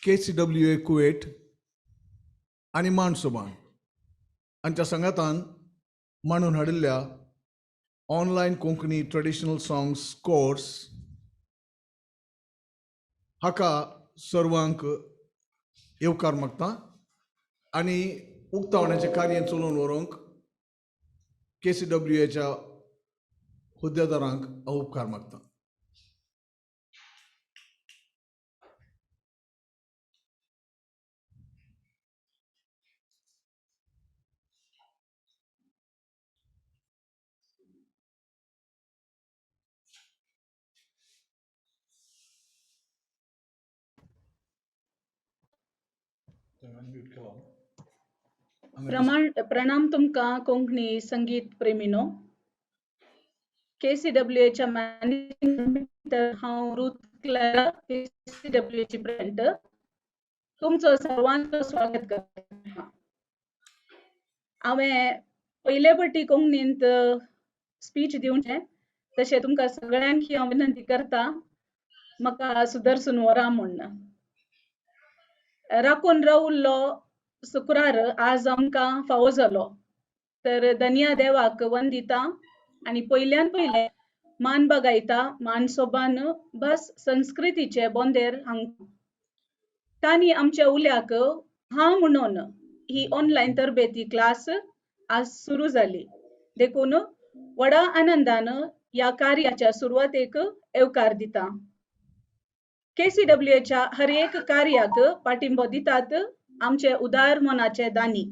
KCWA Kuwait आनी मांडसोबान हांच्या सांगातान मांडून हाडिल्ल्या online Konkani traditional songs course हाका सर्वांक येवकार मागता आनी उक्तावण्याचें कार्य चलोवन व्हरूंक KCWAच्या हुद्देदारांक हांव उपकार मागता. प्रणाम तुमकां कोंकणी संगीत प्रेमीनो. KCWAच्या मॅनेजिंग हांव रुथ क्लारा, KCWAची प्रेसिडेंट, तुमचो सर्वांचो स्वागत करता. हांवें पयले पटी कोंकणींत स्पीच दिवचें तशें तुमकां सगळ्यांक हांव विनंती करता म्हाका सुदरसून व्हरा म्हूण. राखून रावल्लो शुक्रार आज आमकां फावो जालो तर धनिया देवाक वंदिता आनी पयल्यान पयले मान बगायता मानसोबान बस संस्कृतीचे बोंदेर हांग तांणी आमच्या उल्याक हा म्हणून ही ऑनलायन तरबेती क्लास आज सुरू जाली. देखून व्हडा आनंदान ह्या कार्याच्या सुरवातेक येवकार दिता. KCWAच्या हर एक कार्याक पाठिंबो दितात आमचे उदार मनाचे दानी.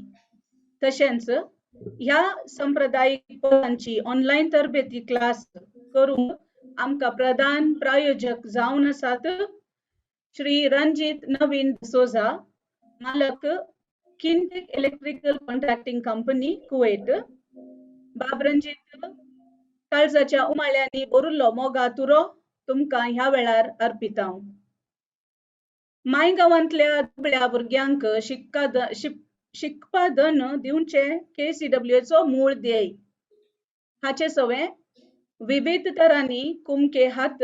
तशेंच ह्या संप्रदायीक पदांची ऑनलायन तरबेती क्लास करूंक आमकां प्रधान प्रायोजक जावन आसात श्री रणजीत नवीन सोजा, मालक Kintech electrical contracting company Kuwait. बाब रणजीत, काळजाच्या उमाळ्यांनी भरिल्लो मोगा तुरो तुमकां ह्या वेळार अर्पिता. माय गांवांतल्या दुबळ्या भुरग्यांक शिकपा धन दिवचें KCWAचो मूळ ध्येय. हाचे सवें विविध तरांनी कुमके हात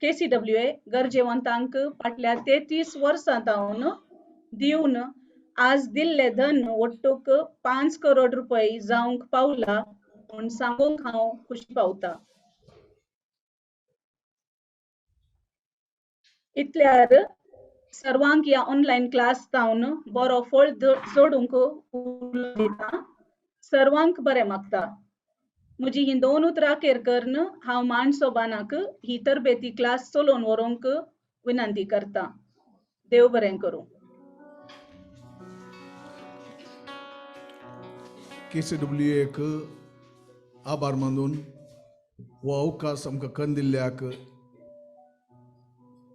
KCWA गरजेवंतांक फाटल्या 33 वर्सां तावन दिवन आज दिल्ले धन ಒಟ್ಟುक 5 करोड रुपये जावंक पावला म्हूण सांगूंक हांव खुशी पावता. इतल्यार सर्वांक ह्या ऑनलायन क्लास तावन बरो फळ जोडूंक उलो दिता. सर्वांक बरें मागता. म्हजी ही दोन उतरां केर करून हांव मानसोबानाक ही तरबेती क्लास चलोवन व्हरूंक विनंती करता. देव बरें करूं. KCWAक आभार मानून हो अवकाश आमकां कन्न दिल्ल्याक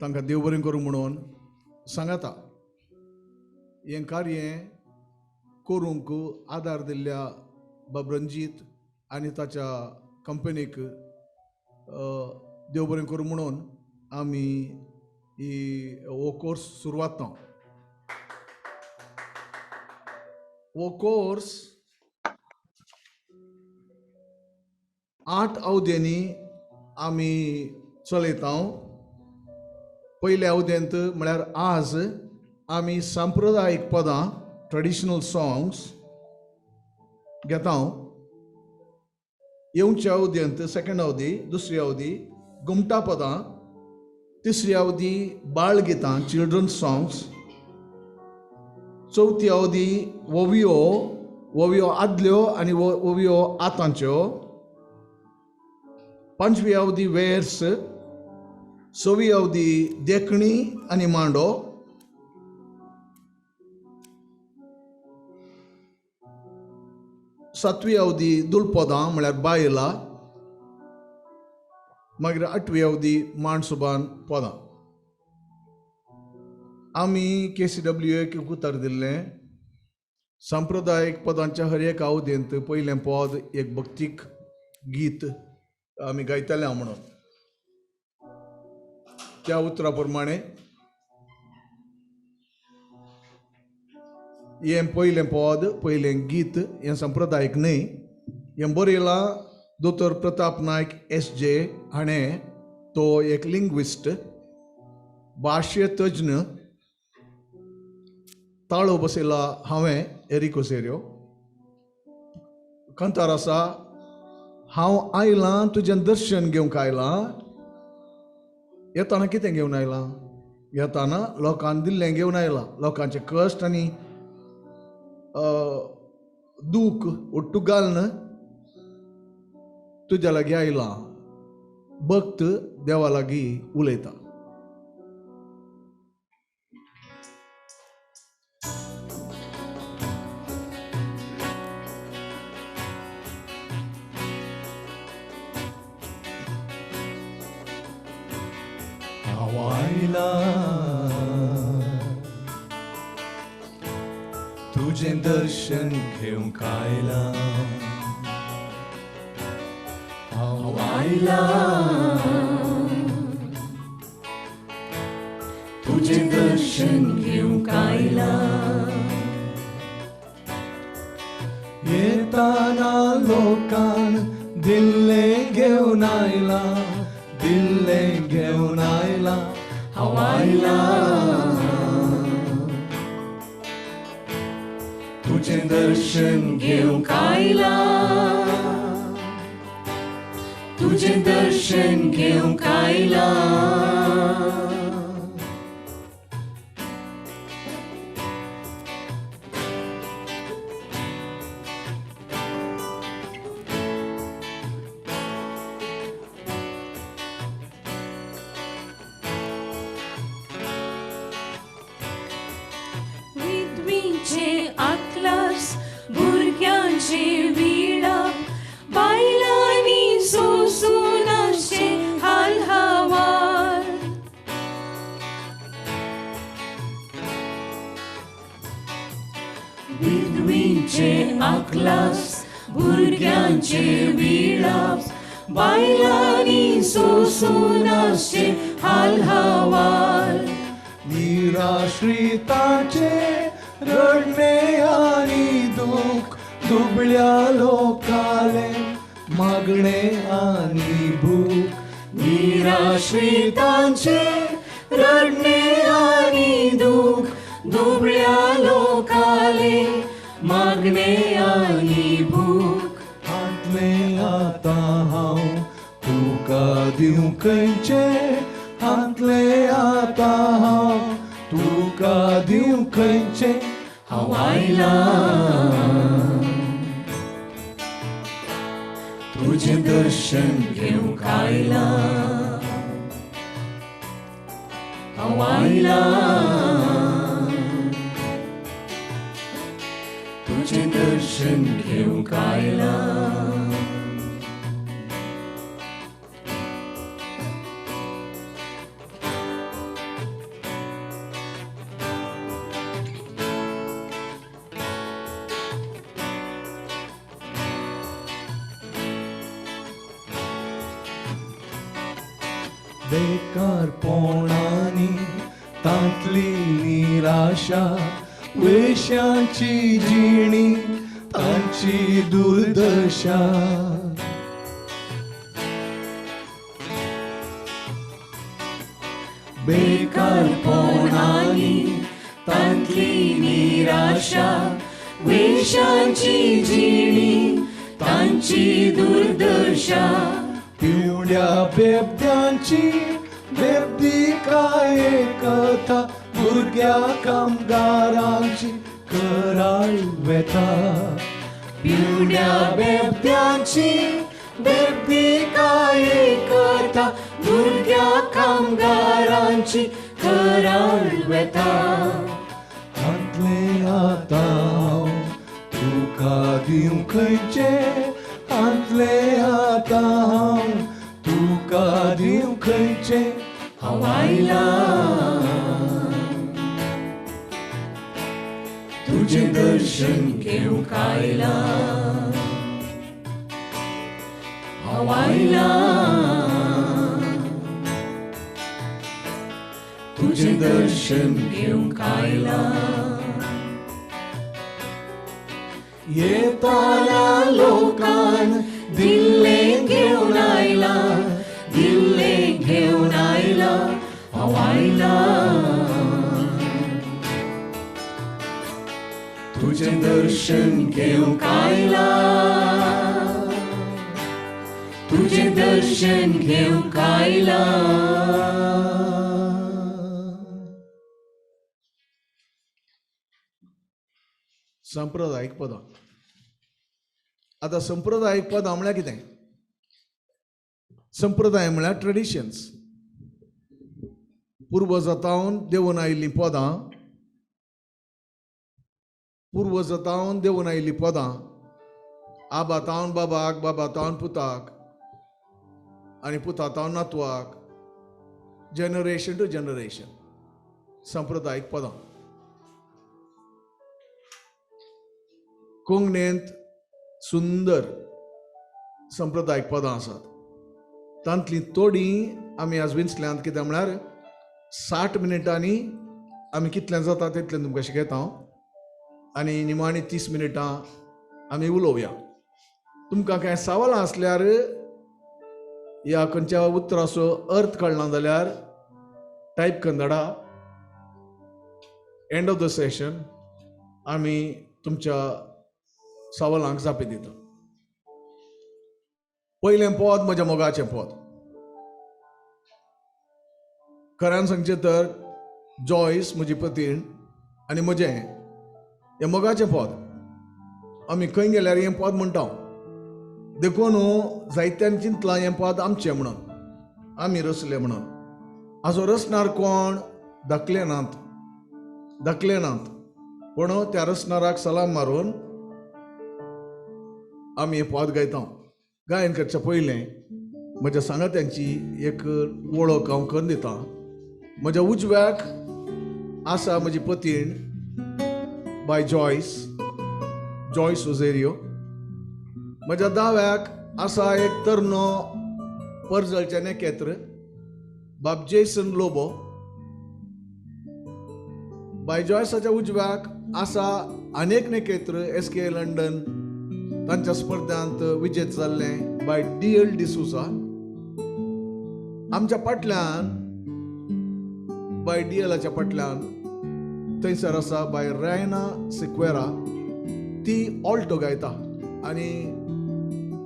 तांकां देव बरें करूं म्हणून सांगाता. हें कार्य करूंक आदार दिल्ल्या बाब रणजीत आनी ताच्या कंपनीक देव बरें करूं म्हणून आमी ही हो कोर्स सुरवात. हो कोर्स 8 अवध्यांनी आमी चलयता. पयल्या अवध्यांत म्हळ्यार आज आमी सांप्रदायीक पदां ट्रेडिशनल सॉंग्स घेता. येवच्या अवध्यांत सेकंड अवधी, दुसरी अवधी गुमटा पदां, तिसरी अवधी बाळ गितां चिल्ड्रन सॉंग्स, चवथी अवधी ओवियो, ओवियो आदल्यो आनी ओवियो आतांच्यो, पांचवी अवधी वेर्स, सवी अवधी देखणी आनी मांडो, सातवी अवधी दुलपदां म्हळ्यार बायलां, मागीर आठवी अवधी माणसुबान पदां. आमी KCWAक उतर दिल्लें सांप्रदायीक पदांच्या हर एक अवधींत पयलें पद एक भक्तीक गीत आमी गायतले म्हणून. त्या उतरा प्रमाणे हें पयलें पद, पयलें गीत हें संप्रदायीक न्हय. हें बरयलां दोतोर प्रताप नायक SJ हाणें. तो एक लिंग्विस्ट, भाश्य तज्ञ, ताळो बसयला हांवें एरिक ओसेरियो. कांतार आसा, हांव आयलां तुजें दर्शन घेवंक आयलां. येताना कितें घेवन आयलां? येताना लोकांक दिल्लें घेवन आयलां. लोकांचे कश्ट आनी दूख ఒట్టు घालून तुज्या लागीं आयलां. भक्त देवा लागीं उलयता. हांव आयलां तुजें दर्शन घेवंक आयलां. हांव आयलां तुजें दर्शन घेवंक आयलां. येताना लोकान दिल्लें घेवन आयलां, दिल्लें घेवन आयलां. हांव आयलां तुजें दर्शन घेवंक आयलां, तुजें दर्शन घेवंक आयलां. विधवीचे आकलास, भुरग्यांचे विळाप, बायलांनी सोसून आसचे हाल हवाल. विधवीचे आकलास, भुरग्यांचे विळाप, बायलांनी सोसून आसचे हाल हवाल. निराश्रितांचे रडणे आनी दूख, दुबळ्या लोकाले मागणे आनी भूक. निराश्रितांचे रडणे आनी दूख, दुबळ्या लोकाले मागणे आनी भूक. हातले आतां हांव तुका दिवं खंयचें, हातले आतां हांव तुका दिवं खंयचें. हांव आयलां तुजें दर्शन घेवंक आयलां. हांव आयलां तुजें दर्शन घेवंक आयलां. बेकारपणांनी तांतली निराशा, वेश्यांची जिणी तांची दुर्दशा. बेकारपणांनी तांतली निराशा, वेश्यांची जिणी तांची दुर्दशा. पिवड्या बेबद्यांची बेबदी काय कथा, भुरग्या कामगारांची कराळ वेता. पिवड्या बेबद्यांची बेबदी काय कथा, भुरग्या कामगारांची कराळ वेता. हातले आतां हांव तुका दिवं खंयचें, हातले आतां हांव तुका दिवं खंयचें. हांव आयलां तुजें दर्शन घेवंक आयलां. हांव आयलां तुजें दर्शन घेवंक आयलां. येताना लोकान दिल्लें घेवन आयलां, दिल्लें घेवन आयलां. हांव आयलां तुजें दर्शन घेवंक आयलां, तुजें दर्शन घेवंक आयलां. संप्रदायीक पदां. आतां संप्रदायीक पदां म्हळ्यार कितें? संप्रदाय म्हळ्यार ट्रेडिशन्स, पुर्वजातावन देंवून आयिल्लीं पदां, पुर्वजातावन देंवून आयिल्लीं पदां, आबा तावन बाबाक, बाबा तावन पुताक आनी पुता तावन नातवाक, जनरेशन टू जनरेशन संप्रदायीक पदां. कोंकणींत सुंदर संप्रदायीक पदां आसात. तांतलीं थोडीं आमी आज विंचल्यांत. कित्याक म्हळ्यार 60 मिनटांनी आमी कितलें जाता तितलें तुमकां शिकयता आनी निमाणी 30 मिनटां आमी उलोवया. तुमकां कांय सवालां आसल्यार या खंयच्या उतराचो अर्थ कळना जाल्यार टायप करून धाडा. एंड ऑफ the session आमी तुमच्या सवालांक जापी दिता. पयलें पद म्हज्या मोगाचें पद. खऱ्यान सांगचें तर जॉयस म्हजी पतीण आनी म्हजें हें मोगाचें पद. आमी खंय गेल्यार हें पद म्हणटा. देखून जायत्यान चिंतलां हें पद आमचें म्हणून, आमी रचलें म्हणून. हाचो रचणार कोण दाखले नात, दाखले नात. पूण त्या रचणाराक सलाम मारून आमी हें पद गायता. गायन करच्या पयलें म्हज्या सांगात्यांची एक वळख हांव करून दितां. म्हज्या उजव्याक आसा म्हजी पतीण बाय जॉयस, जॉयस ओझेरियो. म्हज्या दाव्याक आसा एक तरनो परजळचें नेकेत्र बाब जेसन लोबो. बाय जॉयसाच्या उजव्याक आसा अनेक नेकेत्र एस के लंडन तांच्या स्पर्धांत विजेत जाल्लें बाय डी एल डिसूजा. आमच्या फाटल्यान बाय डी एलाच्या फाटल्यान थंयसर आसा बाय रायना सिक्वेरा. ती ऑल्टो गायता आनी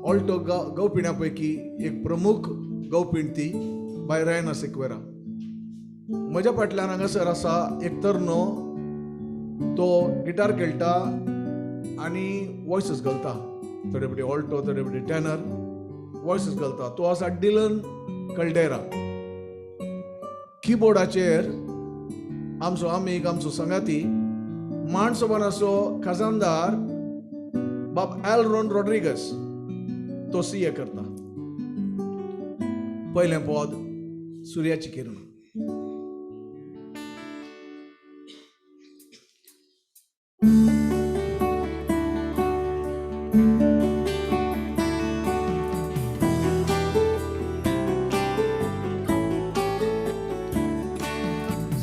ऑल्टो गावपिण्या पैकी एक प्रमुख गावपीण ती बाय रायना सिक्वेरा. म्हज्या फाटल्यान हांगासर आसा एक तरनो, तो गिटार खेळटा आनी वॉयसीस घालता, थोडे फावटी ऑल्टो थोडे फावटी टॅनर वॉयसीस घालता. तो आसा डिलन कल्डेरा. किबोर्डाचेर आमचो आमीग, आमचो संगाती, माणसोबानाचो खजानदार बाब एलरोन रॉड्रिगस, तो सी ए करता. पयलें पद सुर्याची किरण.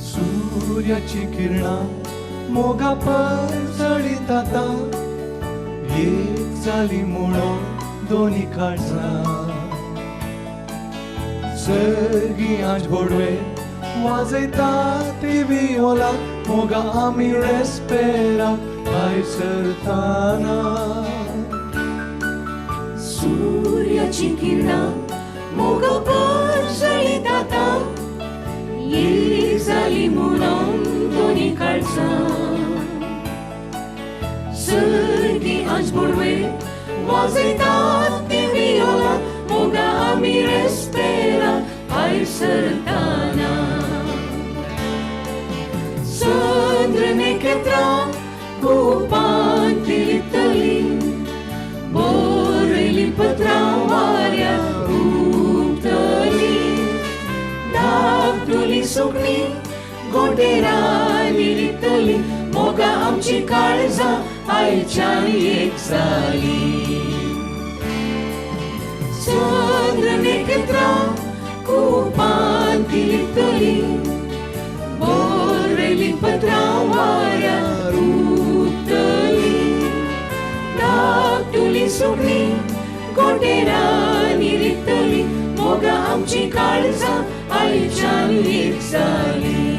सूर्याची किरणां मोगा परजळीतात, एक जाली म्हणून दोनी काळजां. सर्गी आज बोडवे वाजयता ती वियोला, मोगा आमी रेस्पेरा भायर सरताना. सूर्याची किरणां मोगा परजळीतात, एक जाली म्हणून दोनी काळजां. सर्गी आज बोडवे वाजयतात ती वियोला, मोगा आमी रेस्पेरा भायर सरताना. चंद्र नखेत्रां कुपांत लिपतलीं, बरयलीं पत्रां वाऱ्यार हुबतलीं. धाकटुलीं सुकणीं घोंटेरांनी लिपतलीं, मोगा आमची काळजां आयच्यान एक जालीं. चंद्र नखेत्रां कुपांत लिपतलीं, बरयलीं पत्रां वाऱ्यार हुबतलीं. धाकटुलीं सुकणीं घोंटेरांनी लिपतलीं, मोगा आमची काळजां आयच्यान एक जालीं.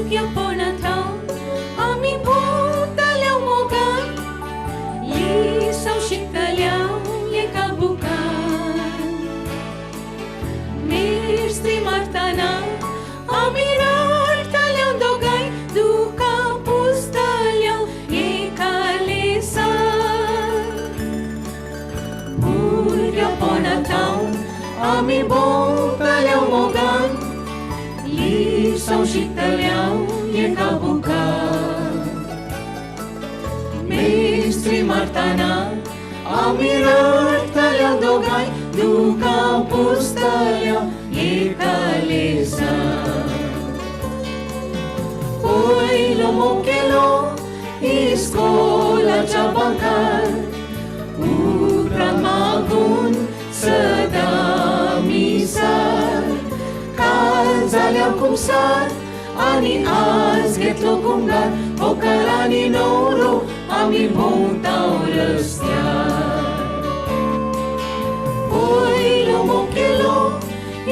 भुरगेपणा आमी भोंवतल्या मोगान लिसांव शिकतल्या एका बुकान मिस्त्री मारतना आमी रडटल्या दोगांय दुकां पुसतल्या एका लेसान भुरगेपणा आमी भोंवतल्या मोगान लिसांव शिकतल्या एका बुकान मिस्त्री मारतना आमी रडटल्या दोगांय दुकां पुसतल्या एका लेसान पयलो मोग केलो इस्कोलाच्या बांकार उपरांत मागून सदां मिसार काल जाल्या कुमसार आनी आज घेतलो कुमगार होकार आनी न्हवरो आमी भोंवताव रस्त्यार पयलो मोग केलो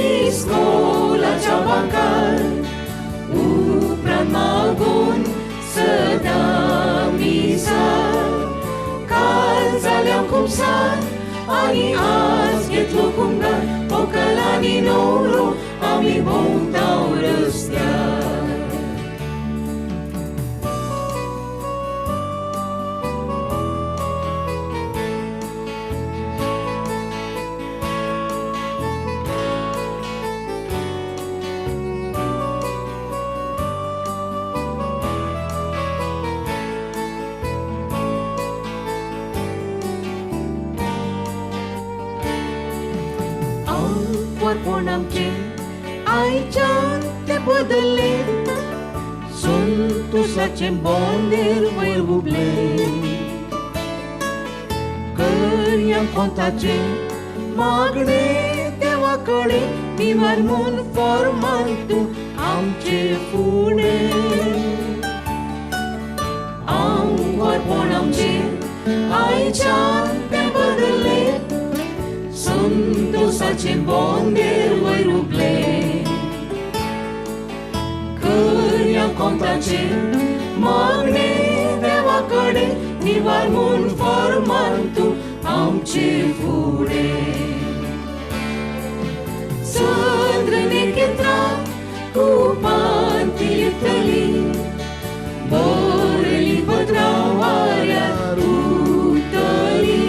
इस्कोलाच्या बांकार उपरांत मागून सदां मिसार काल जाल्या कुमसार आनी आज घेतलो कुमगार होकार आनी न्हवरो आमी भोंवताव रस्त्यार. कोण आमचे आयच्यान ते बदल्ले संतोषाचे बोंदेर वयर हुबले करया कोंताचे मागणे देवा कडेन निवार म्हूण फॉर्मान तूं आमचे फुडें आंगवरपण आमचे आयच्यान ते बदल्ले संतोषाचे बोंदेर वयर हुबले करया कोंताचे मागणे देवा कडेन निवार म्हूण फॉर्मान तूं आमचे फुडें चंद्र नखेत्रां कुपांत लिपतली बरली पत्रां वाऱ्यार उडटली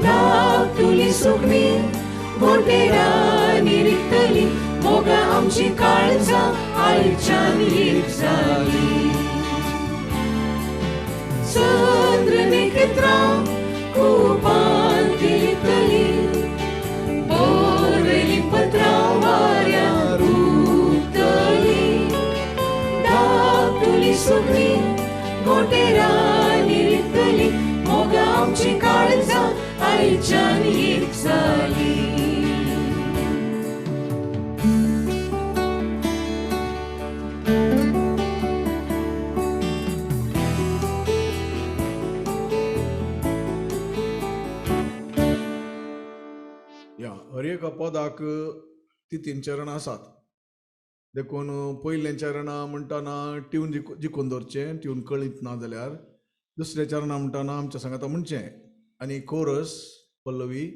धाकटुली सुकणीं घोंटेरांनी रिगतली मोगा आमची काळजां आयच्यान एक जाली चंद्र नखेत्रां कुपांत लिपतली बरली पत्रां वाऱ्यार उडटली धाकटुली सुकणीं घोंटेरांनी रिगतली मोगा आमची काळजां आयच्यान एक जाली. या हर एका पदाक ती तीन चरणां आसात देखून पयलें चरणां म्हणटना ट्यून जिखून दवरचें ट्यून कळीत ना जाल्यार दुसरें चरणां म्हणटना आमच्या सांगाता म्हणचें आनी कोरस पल्लवी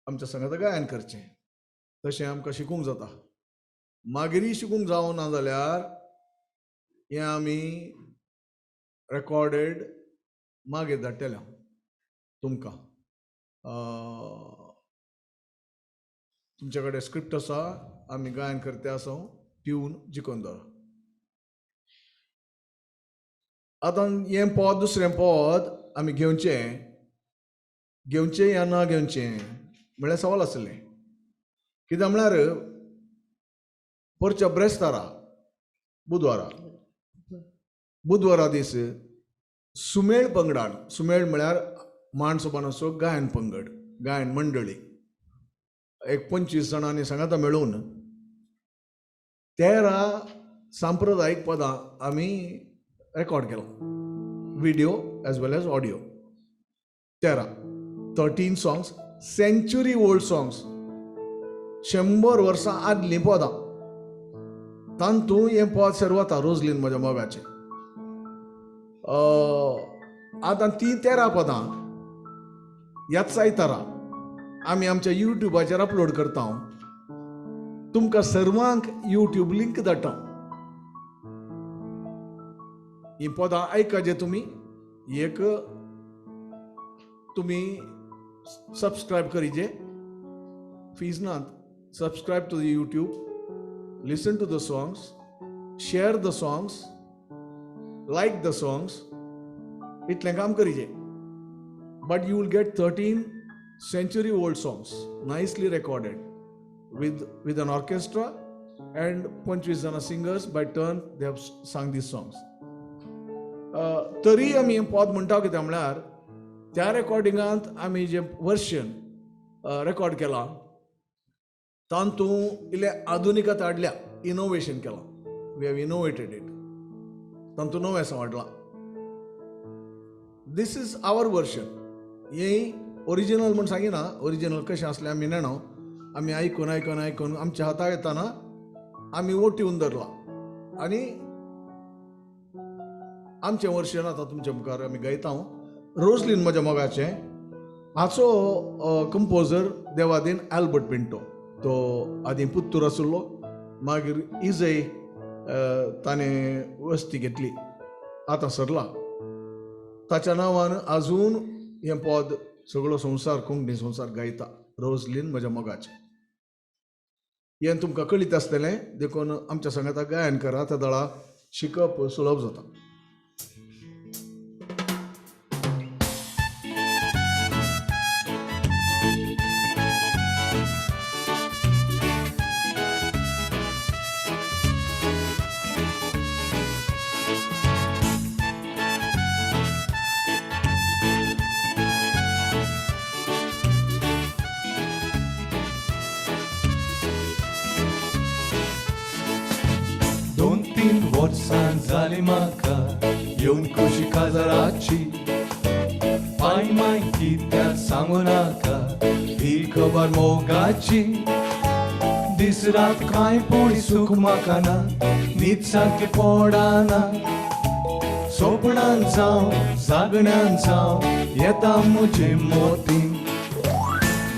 आमच्या सांगाता गायन करचें तशें आमकां शिकूंक जाता. मागीरय शिकूंक जावना जाल्यार हें आमी रेकॉर्डेड मागीर धाडटले तुमकां. तुमचे कडेन स्क्रिप्ट आसा आमी गायन करते आसा ट्यून जिखून दवर. आतां हें पद दुसरें पद आमी घेवचें घेवचें या ना घेवचें म्हळ्यार सवाल आसलें. कित्याक म्हळ्यार परच्या ब्रेस्तारा बुधवारा बुधवारा दीस सुमेळ पंगडान सुमेळ म्हळ्यार माणसोबानाचो गायन पंगड गायन मंडळी एक 25 जाणांनी सांगाता मेळून 13 सांप्रदायीक पदां आमी रेकॉर्ड केलो video as well as audio. 13 songs century old songs 100 वर्सां आदलीं पदां तातूंत हें पद सर्व वता रोजलीन म्हज्या मोगाचें. आतां तीं 13 पदां ह्याच आयतारा आमी आमच्या युट्यूबाचेर अपलोड करता. तुमकां सर्वांक युट्यूब लिंक धाडटा. हीं पदां आयकाजे तुमी, एक तुमी सबस्क्रायब करीजे, फीज नात. Subscribe to the YouTube, listen to the songs, share the songs, like the songs, इतलें काम करीजे. But you will get 13 century old songs nicely recorded with an orchestra and 25 जाणां singers by turn they have sung these songs. तरी आमी हें पद म्हणटा कितें म्हळ्यार त्या रेकॉर्डिंगांत आमी जें वर्शन रेकॉर्ड केलां तातूंत इल्लें आधुनिकता हाडल्या, इनोवेशन केलां. We have innovated it. तातूंत नवें वाडलां. This is our version. हें ओरिजिनल म्हूण सांगिना, ओरिजिनल कशें आसलें आमी नेणो, आमी आयकून आयकून आयकून आमच्या हाता येताना आमी ओटीवन धरलां आनी आमचें वर्शन आतां तुमच्या मुखार आमी गायता. रोजलीन म्हज्या मोगाचें हाचो कंपोजर देवादीन अल्बर्ट पिंटो. तो आदीं पुत्तूर आशिल्लो, मागीर इजय ताणें वस्ती घेतली, आतां सरला. ताच्या नांवान आजून हें पद सगळो संवसार, कोंकणी संवसार गायता, रोजलीन म्हज्या मोगाचें. हें तुमकां कळीत आसतलें, देखून आमच्या सांगाता गायन करा, त्या दळा शिकप सुलभ जाता. जाली म्हाका येवन खुशी काजाराची, पाय माय कित्याक सांगू नाका ही खबर मोगाची. दीस रात कांय पळय सूख म्हाका ना, न्हीद सारकी पडना. सोपणान जावं जागण्यान जावं येता म्हजे मोती.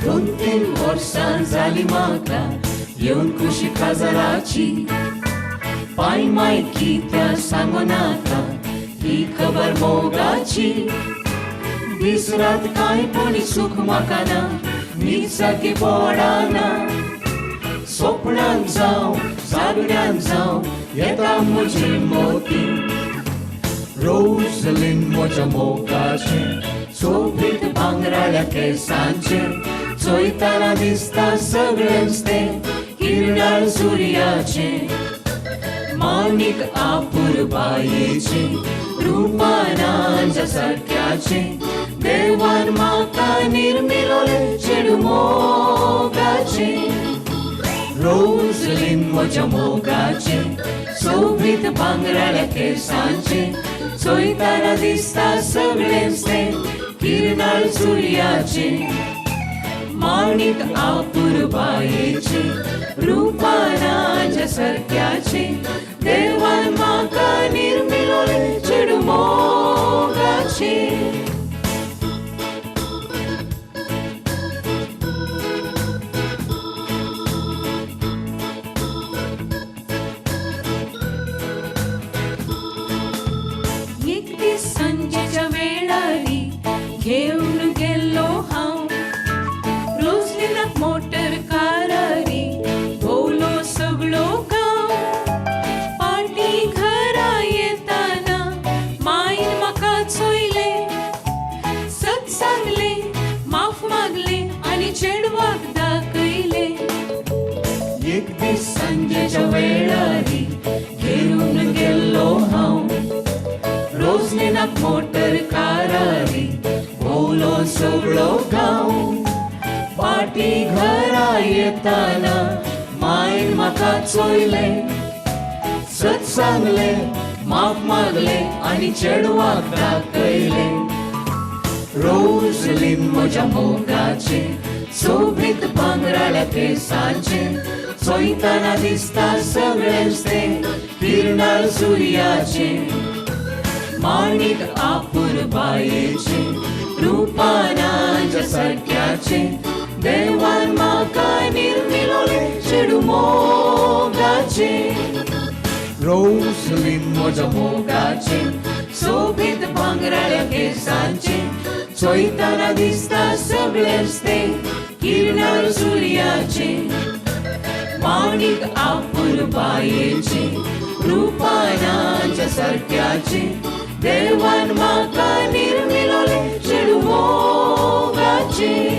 2-3 वर्सां जाली म्हाका येवन खुशी काजाराची, पाय माय कित्याक सांगू नाका ही खबर मोगाची. दीस रात कांय पळय सूख म्हाका ना, न्हीद सारकी पडना. सोपणान जावं जागण्यान जावं येता म्हजे मोती. रोजलीन म्हज्या मोगाचें सोबीत भांगराळ्या केंसांचें, चोयताना दिसता सगळेंच तें किरणाळ सुर्याचें. माणिक आपुरबायेचें रुपानांच्या सारक्याचें, देवान म्हाका निर्मिलोलें चेडूं मोगाचें. रोजलीन म्हज्या मोगाचें सोबीत भांगराळ्या केंसांचें, चोयताना दिसता सगळेंच तें किरणाळ सुर्याचें. माणिक आपुरबायेचें रुपानांच्या सारक्याचें, देवान म्हाका निर्मिलोलें चेडूं मोगाचें. एक दीस सांजेच्या वेळारी घेवन गेल्लो हांव रोजलिनाक मोटर कारारी, भोवलो सगळो गांव. पाटी घरा येताना मायन म्हाका चोयलें, सत सांगलें, माफ मागलें आनी चेडवाक दाखयलें. एक दीस सांजेच्या वेळारी घेवन गेल्लो हांव रोजलिनाक मोटर कारारी, भोवलो सगळो गांव. पाटी घरा येताना मायन म्हाका चोयलें, सत सांगलें, माफ मागलें आनी चेडवाक दाखयलें. रोजलीन म्हज्या मोगाचें सोबीत भांगराळ्या केंसांचें चोयतना दिसता सगळेंच तें किरणार सुर्याचें माणिक आपुरबायेचें रुपानाच्या सारक्याचें देवान म्हाका निर्मिलोलें चेडूं मोगाचें. रोजलीन म्हज्या मोगाचें सोबीत भांगराळ्या केंसांचें चोयतना दिसता सगळेंच तें किरणार सुर्याचें माणिक आपुरबायेचें रुपानाच्या सारक्याचें देवान म्हाका निर्मिलोलें चेडूं मोगाचें.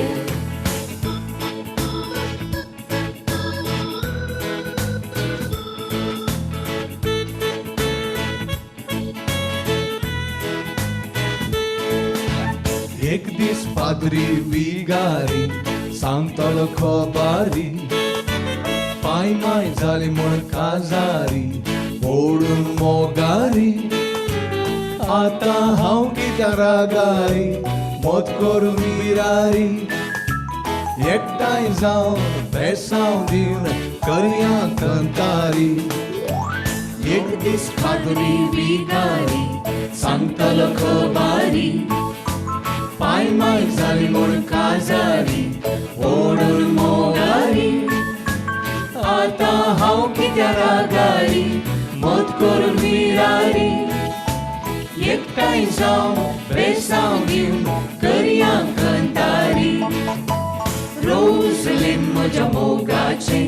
एक दीस पाद्री विगारी सांगतलो खबारी पाय माय जाली म्हण काजारी ओडून मोगारी आतां हांव कित्या रागारी मत करून विरारी एकठांय जावन बेसांव दिवन करया कंतारी. एक दीस पाद्री विगारी सांगतलो खबारी पाय माय जाली म्हण काजारी ओडून मोगारी आतां हांव कित्या रागारी मत करून विरारी एकठांय जावन बेसांव दिवन करया कंतारी. रोजलीन म्हज्या मोगाचें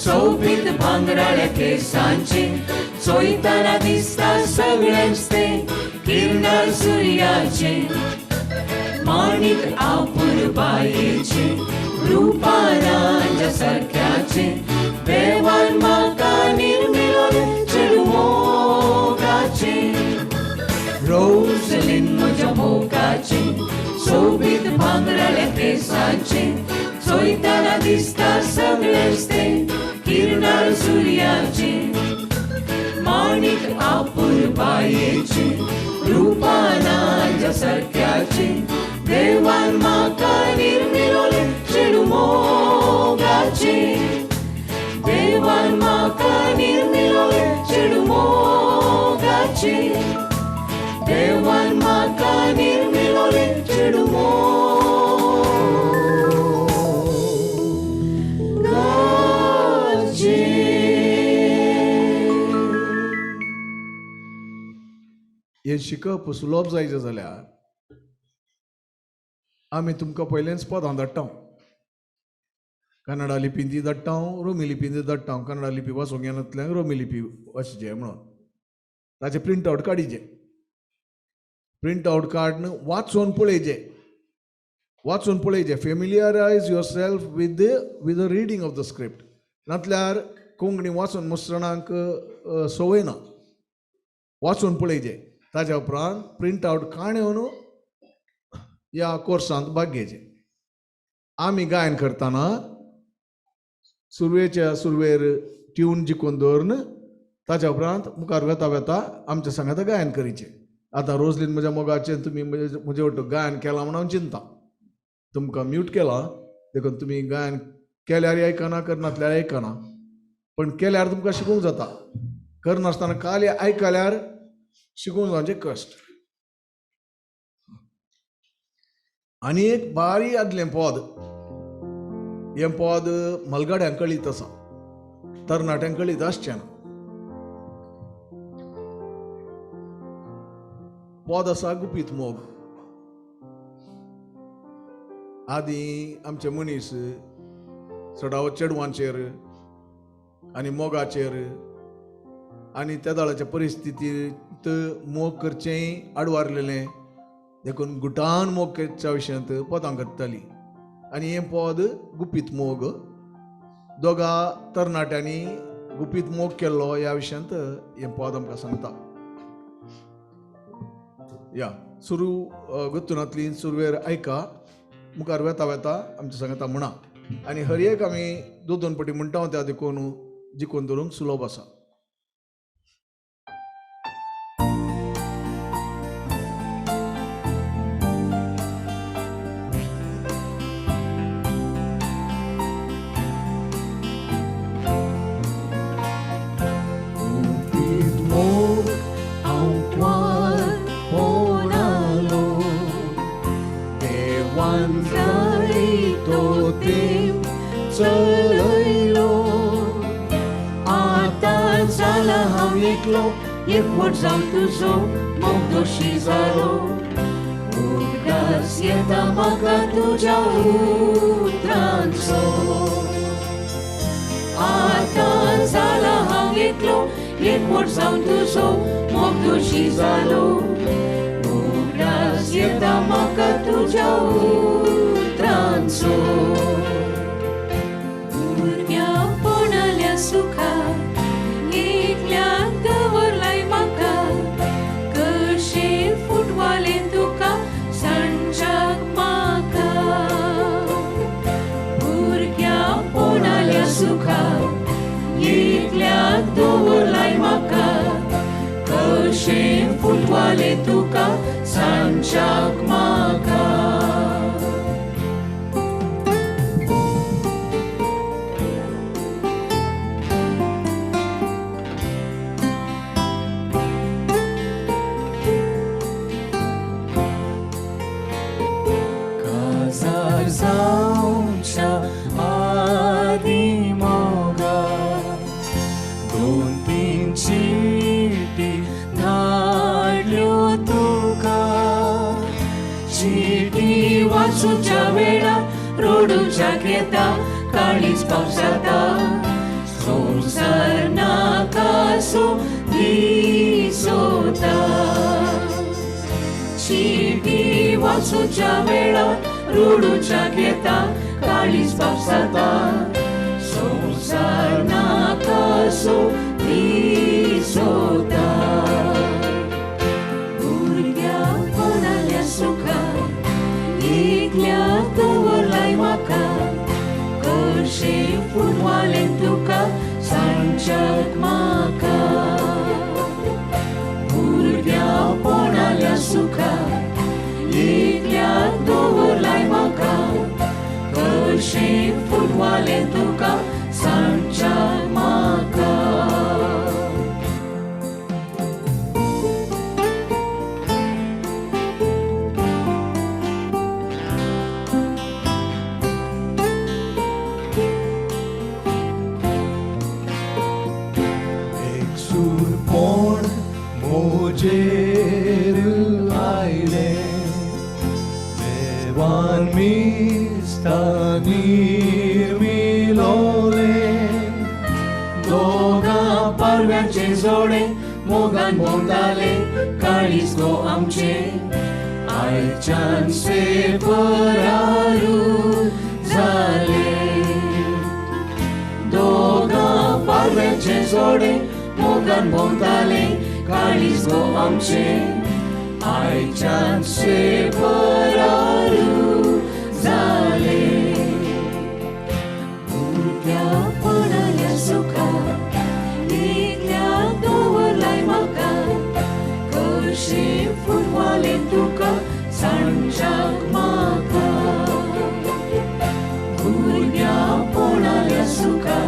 सोबीत भांगराळ्या केंसांचें चोयतना दिसता सगळेंच तें किरणार सुर्याचें माणिक आपुरबायेचें रुपानाच्या सारक्याचें देवान म्हाका निर्मिलोलें चेडूं मोगाचें. रोजलीन म्हज्या मोगाचें सोबीत भांगराळ्या केंसांचें चोयतना दिसता सगळेंच तें किरणार सुर्याचें माणिक आपुरबायेचें रुपानाच्या सारक्याचें देवान म्हाका निर्मिलोलें चेडूं मोगाचें. देवान म्हाका निर्मिलोलें चेडूं मोगाचें. देवान म्हाका निर्मिलोलें चेडूं मोगाचें. हें शिकप सुलभ जायचें जाल्यार आमी तुमकां पयलेंच पदां धाडटा, कन्नडा लिपीन ती धाडटा, रोमी लिपीन ती धाडटा. कन्नडा लिपी वाचूंक येनातल्यान रोमी लिपी वाचचें म्हणून ताचें प्रिंट आवट काडीचें. प्रिंट आवट काडून वाचून पळयचें, वाचून पळयचें. Familiarise yourself with the reading of the script. नातल्यार Konkani वाचून मुसरणांक संवय ना. वाचून पळयचें, ताज्या उपरांत प्रिंट आवट काडून ह्या कोर्सांत भाग घेवचें. आमी गायन करतना सुरवेच्या सुरवेर ट्यून जिखून दवरून ताज्या उपरांत मुखार वेता वेता आमच्या सांगाता गायन करीचें. आतां रोजलीन म्हज्या मोगाचें तुमी म्हजे वट गायन केलां म्हूण हांव चिंता. तुमकां म्यूट केलां देखून तुमी गायन केल्यार आयकना, करनासल्यार आयकना, पण केल्यार तुमकां शिकूंक जाता. करनासतना खाली आयकल्यार शिकूंक जावचें कश्ट. आनी एक बारी आदलें पद, हें पद मलगाड्यांक कळीत आसा, तरणाट्यांक कळीत आसचें ना. पद आसा गुपीत मोग. आदीं आमचे मनीस चडावत चेडवांचेर आनी मोगाचेर आनी त्या दाळाच्या परिस्थितींत मोग करचें आडवारलेलें, देखून गुटान मोग करच्या विशयांत पदां करताली. आनी हें पद गुपीत मोग, दोगा तरणाट्यांनी गुपीत मोग केल्लो ह्या विशयांत हें पद आमकां सांगता. या सुरू गुत्तुनांतली सुरवेर आयका, मुखार वेता वेता आमच्या सांगता म्हणा. आनी हर एक आमी दोन दोन पटी म्हणटा त्या देखून जिखून दवरूंक सुलभ आसा. देवान जायतो तेंप चलयलो आतां जाला हांव एकलो एकवट जावन तुजो मोग दोशी जालो उगडास येता म्हाका तुज्या उतरांचो आतां जाला हांव एकलो एकवट जावन तुजो मोग दोशी जालो उगडास येता म्हाका तुज्या उतरांचो भुरग्यापणाल्या सुखा एकल्याक दवरलाय म्हाका कशें फुटवालें तुका सांजच्याक म्हाका भुरग्यापणाल्या सुखा एकल्याक दवरलाय म्हाका कशें फुटवालें तुका सांजच्याक म्हाका. काजार जावच्या आदीं मोगा दोन तीन चिटी धाडल्यो तुका चिटी वाचूच्या वेळार रडूच्याक येता काळीज पावसाता संवसार नाकासो दिसोता चिटी वाचूच्या वेळार रडूच्याक येता काळीज पावसाता संवसार नाकासो दिसोता भुरग्यापणाल्या सुखा एकल्याक दवरलाय म्हाका कशें फुटवालें तुका सांजच्याक म्हाका भुरग्यापणाल्या सुखा एकल्याक दवरलाय म्हाका कशें फुटवालें तुका सांजच्याक म्हाका. एक सुरपोण मोजेर आयलें देवान मिस्ता निर्मिलोलें दोगां पारव्यांचें जोडें मोगान भोंवतालें काळीज गो आमचें आयच्यान सेपरारू जालें दोगां पारव्यांचें जोडें मोगान भोंवतालें काळीज गो आमचें आयच्यान सेपरारू जालें भुरग्यापणाल्या सुखा एकल्याक दवरलाय म्हाका कशें फुटवालें तुका सांजच्याक म्हाका भुरग्यापणाल्या सुखा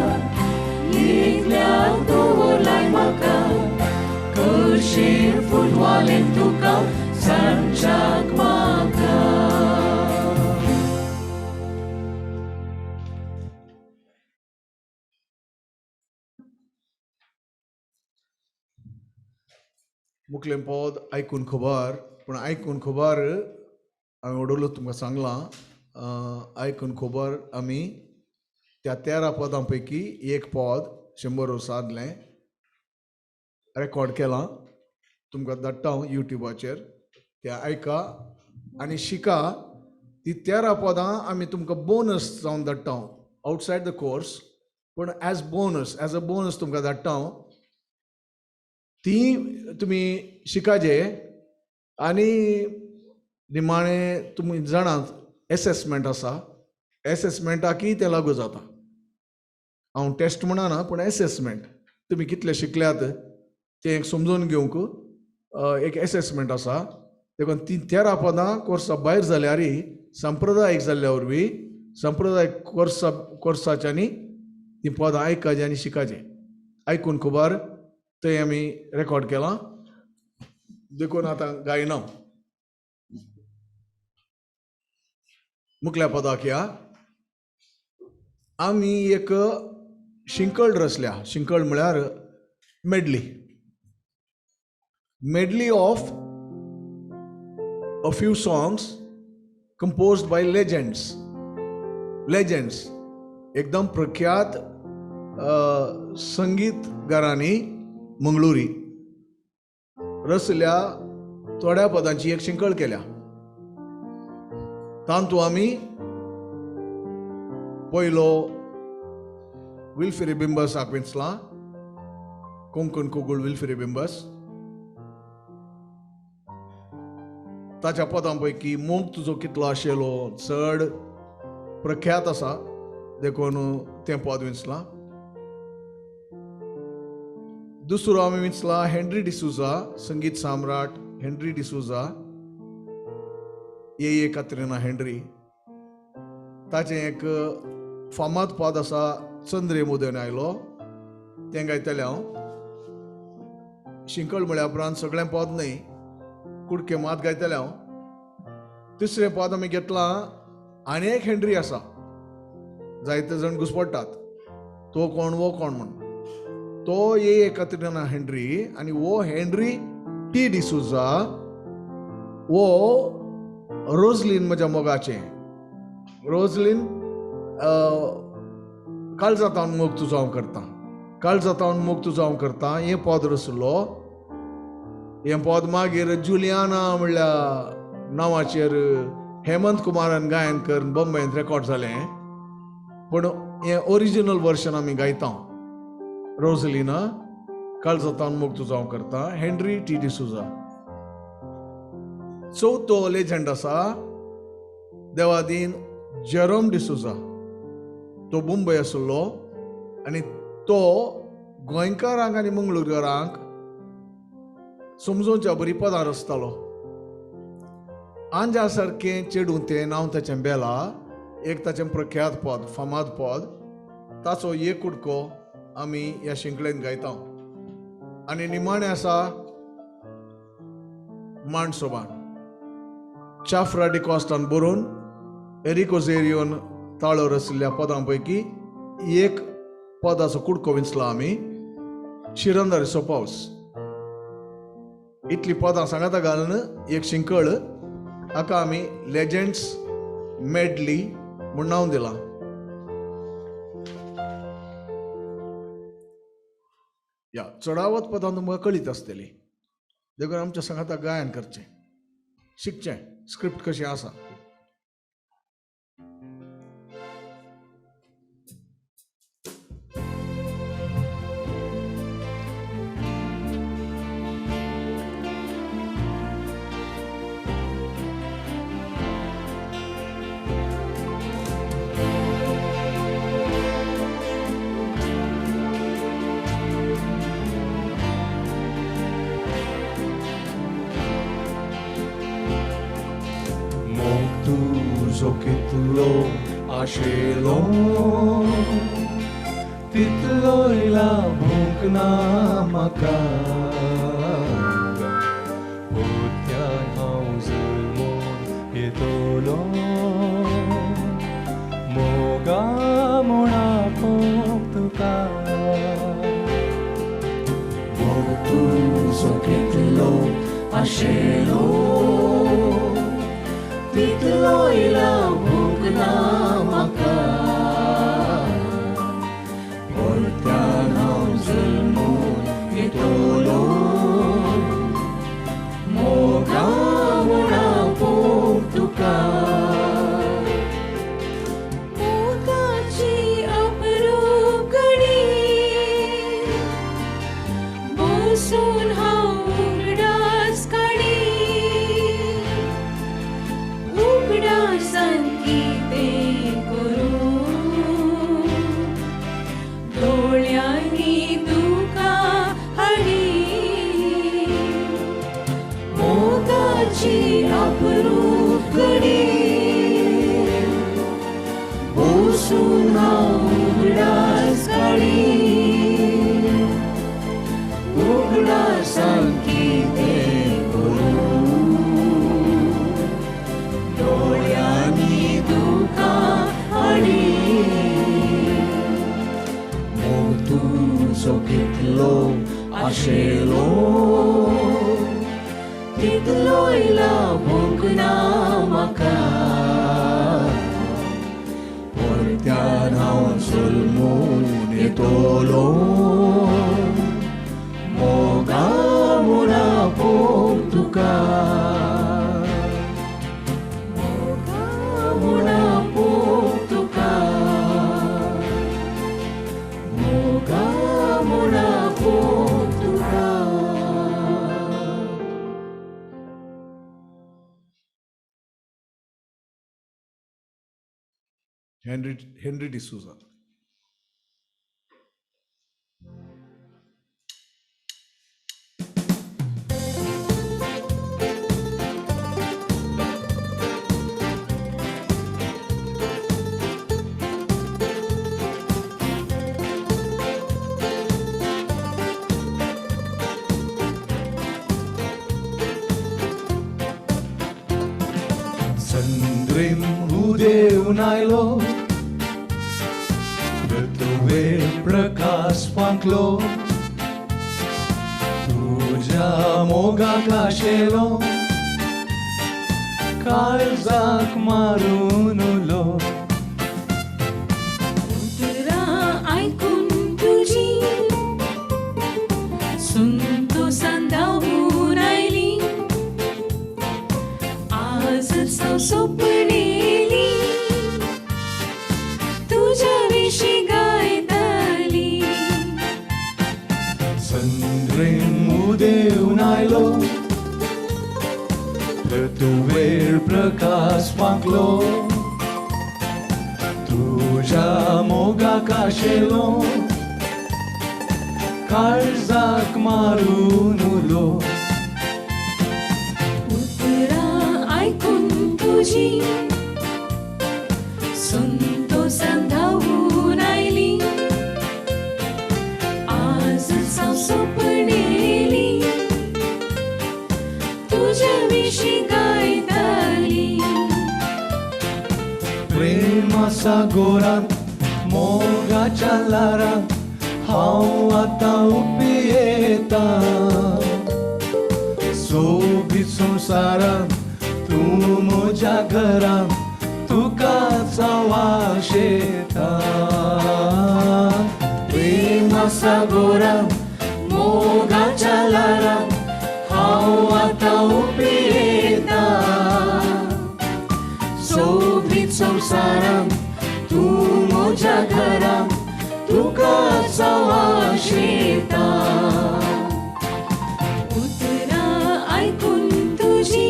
एकल्याक दवरलाय म्हाका कशें फुटवालें तुका सांजच्याक म्हाका. मुखलें पद आयकून खबर पूण आयकून खबर हांवें वडवलो तुमकां सांगलां आयकून खबर आमी त्या 13 पदां पैकी एक पद 100 वर्सां रेकॉर्ड केलां तुमकां धाडटा हांव युट्यूबाचेर तें आयका आनी शिका. ती 13 पदां आमी तुमकां बोनस जावन धाडटा हांव आवटसायड the course पूण एज अ बोनस तुमकां धाडटा हांव ती तुमी शिकाजे आनी निमाणें तुमी जाणात एसेसमेंट आसा एसेसमेंटाकय तें लागू जाता. हांव टेस्ट म्हणना पूण एसेसमेंट तुमी कितले शिकल्यात तें एक समजून घेवंक एक एसेसमेंट आसा. देखून ती 13 पदां कोर्सा भायर जाल्यार संप्रदायीक जाल्ल्या वरवीं संप्रदायीक कोर्साच्यांनी ती पदां आयकाचें आनी शिकाचें आयकून खबर थंय आमी रेकॉर्ड केलां देखून आतां गायना. मुखल्या पदाक या आमी एक शिंकळ रचल्या. शिंकळ म्हळ्यार medley, medley of a few songs composed by legends. Legends एकदम प्रख्यात संगीतकारांनी मंगळुरी रचल्या थोड्या पदांची एक शिंकळ केल्या. तांतू आमी पयलो विल्फ्री बिंबसाक विंचला, कोंकण कोगूळ विल्फ्री बिंबस. ताच्या पदां पैकी मोग तुजो कितलो आशिल्लो चड प्रख्यात आसा देखून तें पद विंचलां. दुसरो आमी विंचला हेनरी डिसुजा, संगीत सम्राट हेनरी डिसुजा, ए ए कात्रिना हेनरी. ताचें एक फामाद पद आसा चंद्रे मुदन आयलो, तें गायतलें हांव. शिंकळ म्हळ्या उपरांत सगळें पद न्हय, कुडके मात गायतलें हांव. तिसरें पद आमी घेतलां आनी एक हेनरी आसा, जायते जाण घुसपडटात तो कोण वो कोण म्हण. तो ए ए कात्रिना हेनरी आनी वो हेनरी टी डिसुजा, वो रोजलीन म्हज्या मोगाचें, रोजलीन काळजातावन मोग तुजो हांव करतां, काळजातावन मोग तुजो हांव करतां हें पद रचलो. हें पद मागीर जुलियाना म्हणल्या नांवाचेर हेमंत कुमारान गायन करून बॉम्बेंत रेकॉर्ड जालें. पूण हें ओरिजिनल वर्शन आमी गायता, रोजलिना काळजातावन मोग तुजो हांव करतां, हेनरी टी डिसुजा. चवथो लेजंड आसा देवादीन जेरोम डिसुजा. तो मुंबय आशिल्लो आनी तो गोंयकारांक आनी मंगळूरकारांक समजोवच्या बरी पदां रचतालो. आंजा सारकें चेडूं तें नांव ताचें बेला, एक ताचें प्रख्यात पद, फामाद पद. ताचो एक कुडको आमी ह्या शिंकळेन गायता. आनी निमाणें आसा मांडसोबान, चाफ्रा डिकॉस्टान बरोवन एरिको झेरियोन ताळो रचिल्ल्या पदां पैकी एक पदाचो कुडको विंचला आमी, शिरंदारीचो पावस. इतली पदां सांगाता घालून एक शिंकळ, हाका आमी लेजंड्स मेडली म्हूण नांव दिलां. या चडावत पदां तुमकां कळीत आसतली, देखून आमच्या सांगाता गायन करचें, शिकचें, स्क्रिप्ट कशी आसा. कितलो आशिल्लो तितलोय लाभूंक ना म्हाका, पोत्यान हांव जल्मून येतलो मोगा म्हूण आपोवंक तुका. मोग तुजो कितलो आशिल्लो तितलोय लाभूंक ना म्हाका, परत्यान हांव जल्मून येतलो मोगा म्हूण आपोवंक तुका. मोगाची अप्रूप घडी बसून हांव उगडास काडी, उगडास आशेलो तितलोय लाभूंक ना म्हाका परत्यान हांव जल्मून येतलो मोगा म्हूण आपोवंक तुका मोगा म्हूण आपोवंक तुका मोगा म्हूण आपोवंक तुका. Henry D'Souza. चंद्रीम उदेवन आयलो पृथ्वेर प्रकाश फांकलो तुज्या मोगाक आशेलो काळजाक मारून उलो. उतरां आयकून तुजी संतोसान धांवून आयली आजच हांव सोपणेली तुज्या विशीं गायताली. चंद्रीम उदेवन आयलो पृथ्वेर प्रकाश फांकलो तुज्या मोगाक आशेलो काळजाक मारून उलो. उतरां आयकून तुजी संतोसान धांवून आयली आजच हांव सोपणेली तुज्या विशीं गायताली. प्रेमा सागोरांत मोगाच्या ल्हारांत हांव आतां उपियेता सोबीत संवसारांत तूं म्हज्या घरांत तुकाच हांव आशेता. प्रेमा सागोरांत मोगाच्या ल्हारांत हांव आतां उपियेता सोबीत संवसारांत तूं म्हज्या घरांत तुकाच हांव आशेता. उतरां आयकून तुजी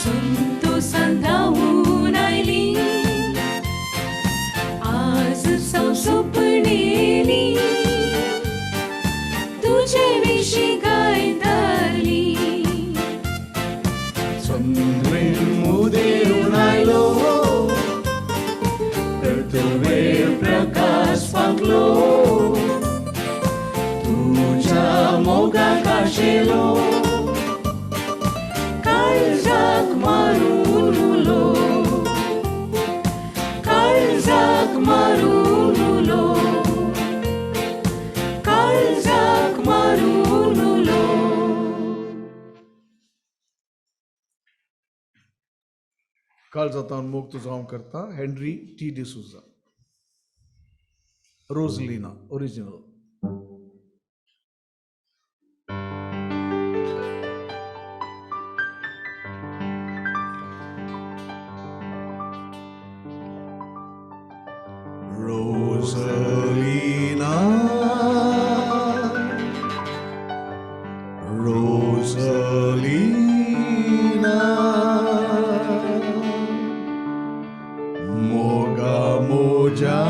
संतोसान धांवून आयली आजच हांव सोपणेली तुजे विशीं गायताली. चंद्रीम उदेवन आयलो पृथ्वेर प्रकाश फांकलो तुज्या मोगाक आशेलो काळजाक मारून उलो काळजाक मारून उलो काळजाक मारून उलो. काळजांत मोग तुजो हांव करता. Henry T D'Souza, Rosalina original. Rosalina, Rosalina, मोगा मोजा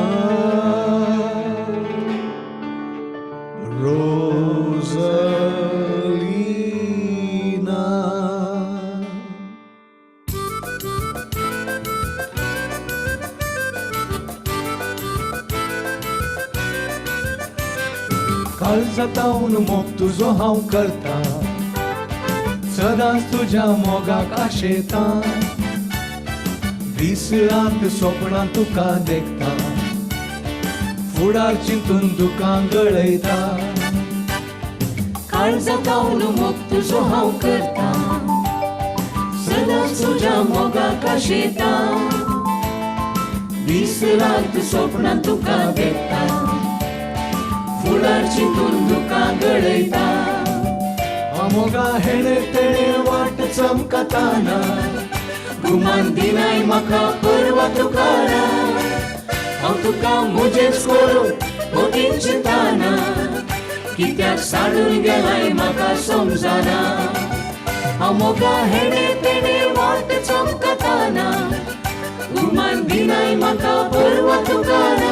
रोजलीना. काळजांत मोग तुजो हांव करता सदांच तुज्या मोगाक आशेता दीस रात सपनां तुका देखता फुडार चिंतून दुकां गळयता. काळजा तावन मोग तुजो हांव करता, सदांच तुज्या मोगाक आशेता, दीस रात सपनां तुका देखता, फुडार चिंतून दुकां गळयता. मोगा हेणे तेणे वाट चमकताना, गुमान दिनाय म्हाका परवा तुकारा, हांव तुका म्हजेंच करूं मोगीन चिंताना, कित्याक साडून गेलाय म्हाका समजना. हांव मोगा हेणे तेणे वाट चमकताना, गुमान दिनाय म्हाका परवा तुकारा,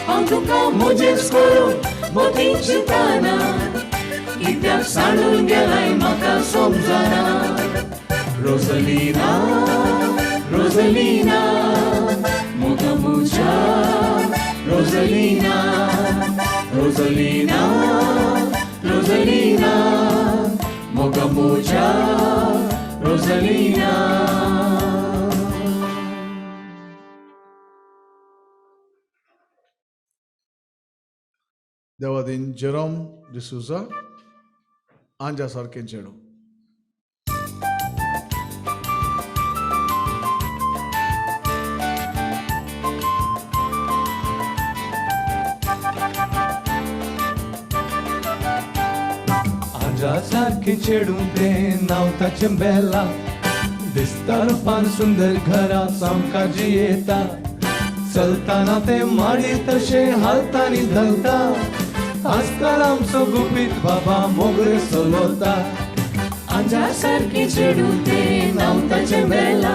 हांव तुका म्हजेंच करूं मोगीन चिंताना, कित्याक साडून गेलाय म्हाका समजना. रोजलिना रोजलिना मोगा म्हज्या, रोजलिना रोजलिना रोजलिना मोगा म्हज्या, रोजलिना. देवादीन जेरोम डिसुजा, आंजा सारकें चेडूं. आंजा सारकें चेडूं तें नांव ताचें बेला, दिसता रुपान सुंदर घरा सामकार जियेता, चलताना तें माडी तशें हालतानी धलता, आजकाल आमचो गुपीत बाबा मोगरे चलता. आंजा सारकें चेडूं तें नांव ताचें बेला,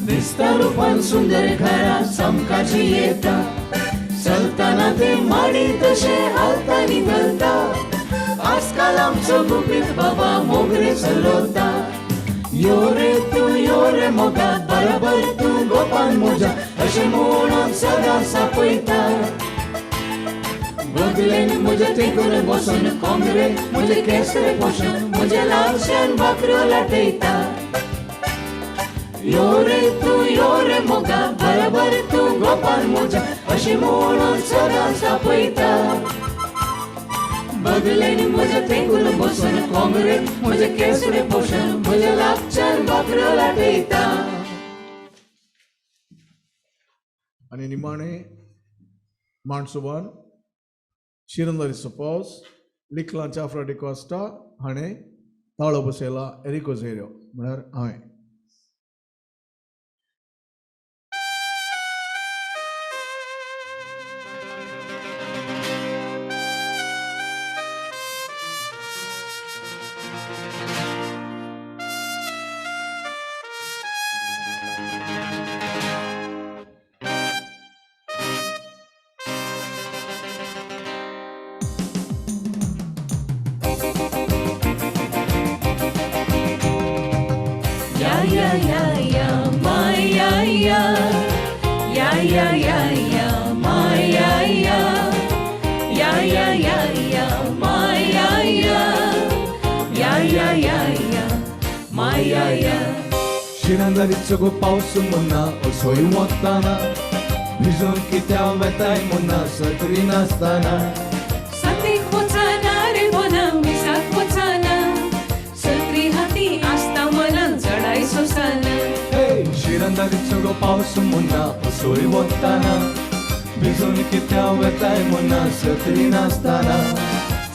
दिसता रुपान सुंदर घरा सामकार जियेता, चलताना तें माडी तशें हालतानी धलता, आजकाल आमचो गुपीत बाबा मोगरे चलता. यो रे तूं यो रे मोगा, बराबर तूं गोपान म्हज्या, अशें म्हणून सदां सापयता. बगलेन म्हज्या तेंकून बसून कोंबरे म्हजे केंस रे पोशून म्हज्या लागच्यान भाकऱ्यो लाटयता. यो रे तूं यो रे मोगा, बराबर तूं गोपान म्हज्या, अशें म्हणून सदां सापयता. बगलेन म्हज्या तेंकून बसून कोंबरे म्हजे केंस रे पोशून म्हज्या लागच्यान भाकऱ्यो लाटयता. आनी निमाणें माणसुबान शिरंदरीचो पावस लिकलां चाफ्रा डिकॉस्टा हाणें ताळो बसयला एरिको झेरो म्हळ्यार हांवें. Ya ya ya ya ma ya ya, ya ya ya ya ma ya ya, ya ya ya ya ma ya ya, ya ya ya ya ma ya ya. शिरंदरीचो गो पावस मुन्ना असोय वताना, भिजून कित्या वेताय मुन्ना सत्री नासतना. सातेक वचना रे बोना मिसाक वचना, सत्री हाती आसता मनान चडाय सोसना. शिरंदरीचो गो पावस मुन्ना असोय वताना, भिजून कित्या वेताय मुन्ना सत्री नासतना.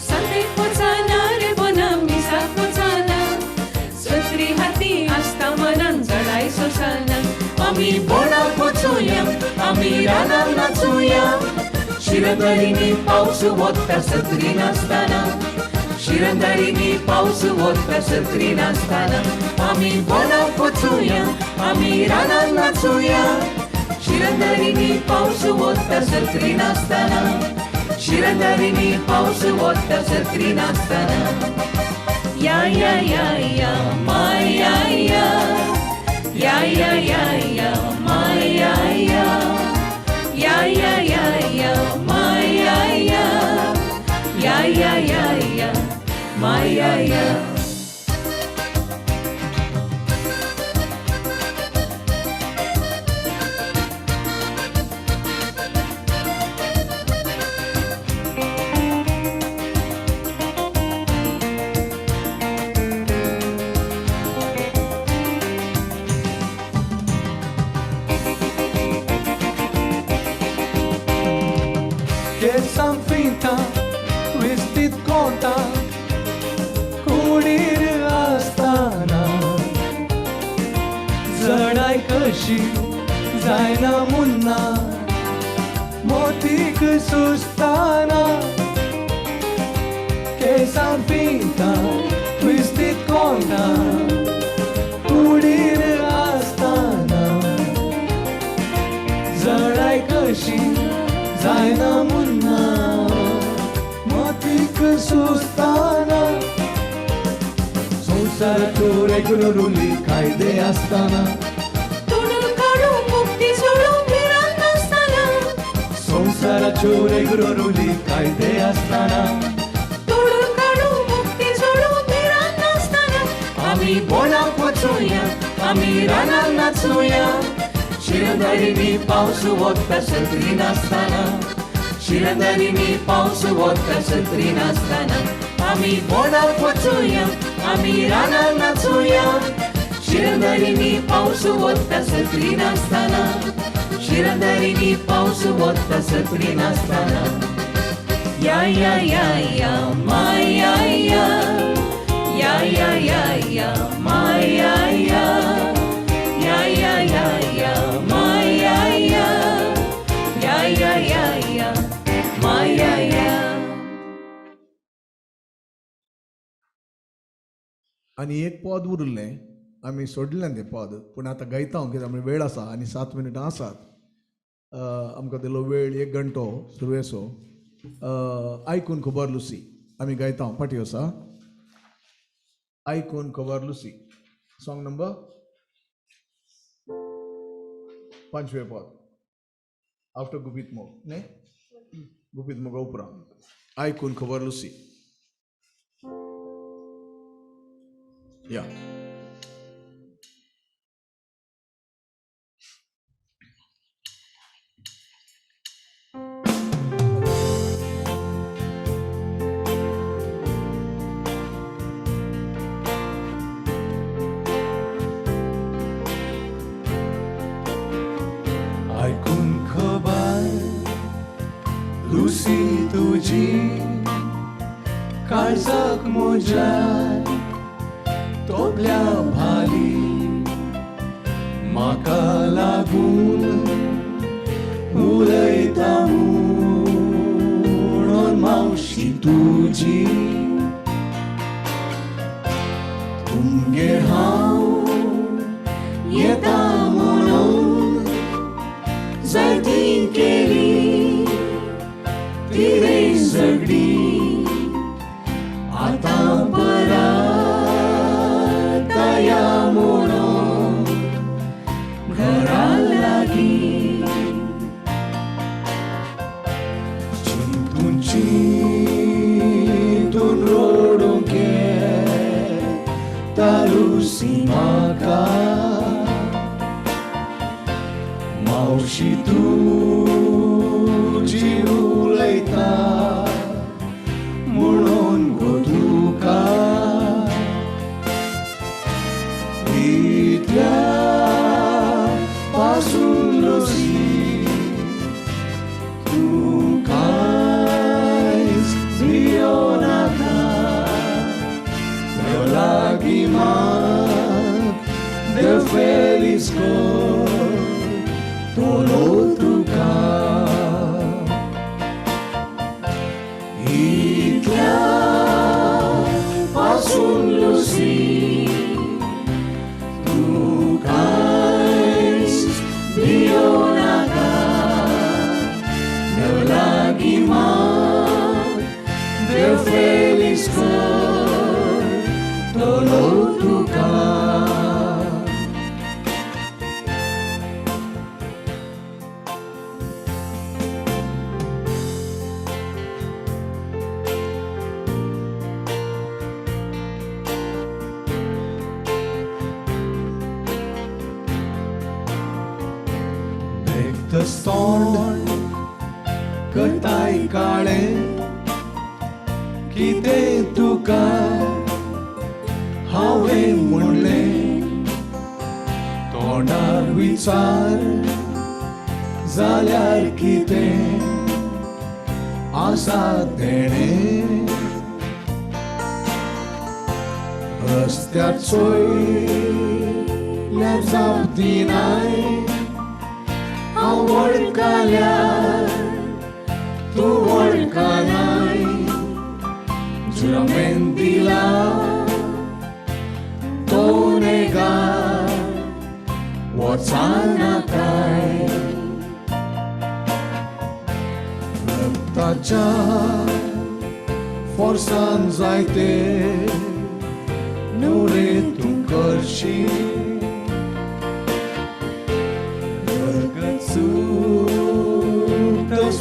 सातेक वचना रे बोना मिसाक वचना, सत्री हाती आसता मनान चडाय सोसना. आमी बोणाक वचुया, आमी रानान नाचुया, शिरंदरीनी पावस वता सत्री नासतना, शिरंदरीनी पावस वता सत्री नासतना. आमी बोणाक वचुया, आमी रानान नाचुया, शिरंदरीनी पावस वता सत्री नासतना, शिरंदरीनी पावस वता सत्री नासतना. या या या या मा या या, या या या या मा या या, या या या या मा या या, या या या या मा या या. फिंता विस्तीत कोता कुडीर आसतना जडाय कशी जायना मुन्ना मोतीक सुस्ताना केसां फिंता विस्तीत कोता कुडीर आसतना जडाय कशी जायना मुन्ना मोतीक सुस्ताना संवसाराचो रेगुलर रुली कायदे आसतना तोडून काडू मुक्ती सोडू भिरांत नासतना संवसाराच्यो रेगुलर रुली कायदे आसतना तोडून काडू मुक्ती सोडू भिरांत नासतना आमी बोणाक वचुया, आमी रानान नाचुया. शिरंदरीनी पावस वता सत्री नासतना, शिरंदरीनी पावस वता सत्री नासतना. आमी बोणाक वचुया, आमी रानान नाचुया. शिरंदरीनी पावस वता सत्री नासतना, शिरंदरीनी पावस वता सत्री नासतना. या या या या माया या, या या या या माया या, या या या या माया या, या या या या माया या. आनी एक पद उरलें, आमी सोडलें तें पद, पूण आतां गायता हांव कित्याक आमी वेळ आसा आनी 7 मिनटां आसात. आमकां दिलो वेळ 1 घंटो सुरवेचो. आयकून खबर लुसी आमी गायता हांव पाटी आसा. आयकून खबर लुसी सॉंग नंबर 5वें पद आफ्टर गुपीत मोग न्ही, गुपीत मोगा उपरांत आयकून खबर लुसी. या आयकून खबर लुसी तुजी काळजाक म्हज्या तोपल्या भाली म्हाका लागून उलयता म्हणून मावशी तुजी तुमगेर हांव येता म्हणून जायती केली तिरे सगळी आतां परत या म्हणून घरा लागीं चिंतून चिंतून रडूंक येता लुसी म्हाका मावशी तुजी उलयता म्हणून गो तुका इतल्या पासून लुसी तूं कांयच भियो नाका देव लागीं मात देव फेलीस करतलो तुका इतल्या पासून लुसी तूं कांयच भियो नाका देव लागीं मात देव फेलीस करतलो तुका. तोंड करताय काळें कितें तुका हांवें म्हणलें तोंडार विचार जाल्यार कितें आसा तेणें रस्त्यार चोयल्यार जाप दिनाय हांव वळखल्यार तूं वळखनाय जुरामेंत दिला तो नेगा वचानाकाय रक्ताच्या फोर्सान जायते नुरे तूं करशी रगत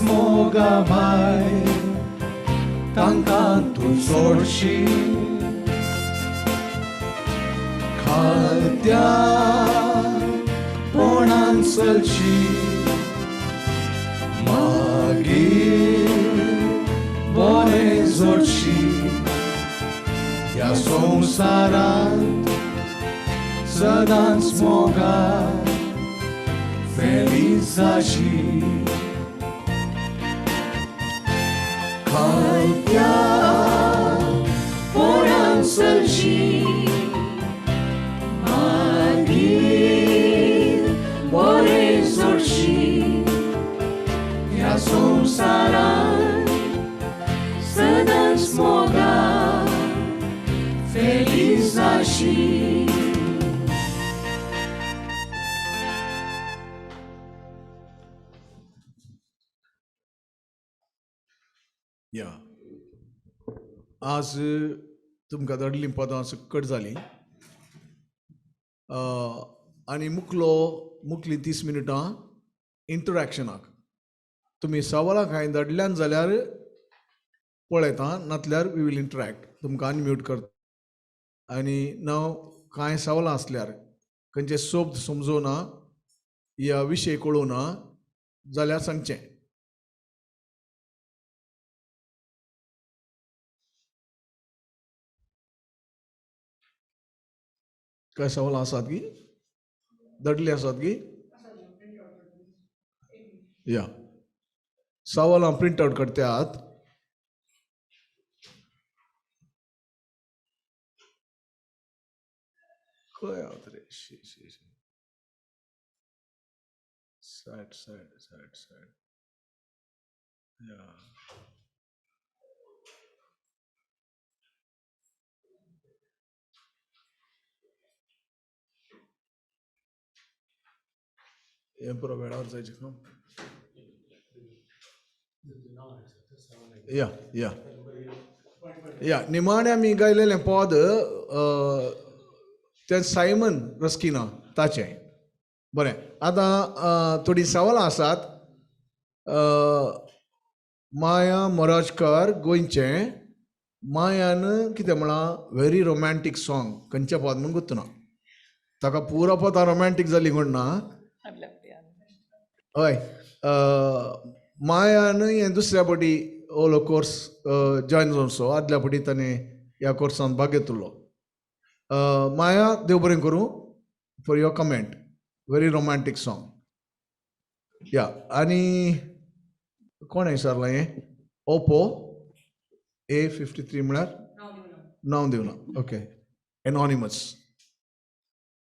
मोगा भाय तांकां तूं सोडशी खालत्या पोणान चलशी मागीर बरें जोडशी ह्या संवसारांत सदांच मोगा फेलीस जाशी खालत्या पोणान चलशी मागीर बरें जोडशी ह्या संवसारांत सदांच मोगा फेलीस जाशी. या आज तुमकां धाडलीं पदां सकट जालीं आनी मुकलो मुकलीं 30 मिनटां इंटरॅक्शनाक तुमी सवालां कांय धाडल्यान जाल्यार पळयता नातल्यार we will interact तुमकां अनम्यूट करता आनी नाव कांय सवालां आसल्यार खंयचे शब्द समजोना या विशय कळोना जाल्यार सांगचें. काय सवालां आसात की धाडली आसात की या सवालां प्रिंट आउट करतात. खंय आहात रे शी शी शी सायड सायड सायड सायड या हें पुरो वेळार जायचें काम. या या या निमाणें आमी गायलेलें पद तें सायमन रस्किना ताचें. बरें आतां थोडीं सवालां आसात. माया मोराजकर गोंयचें मायान कितें म्हळां व्हेरी रोमॅन्टीक सॉंग खंयचें पद म्हूण गुत्तना ताका पुरो पदां रोमॅन्टीक जालीं म्हूण ना. हय मायान हें दुसऱ्या फावटी ओलो कोर्स जॉयन जावचो आदल्या फावटी ताणें ह्या कोर्सान भाग घेतिल्लो. माया देव बरें करूं for your comment very romantic song. या आनी कोणें विचारलां हें ओपो A53 म्हळ्यार नांव दिवना ओके एनॉनिमस.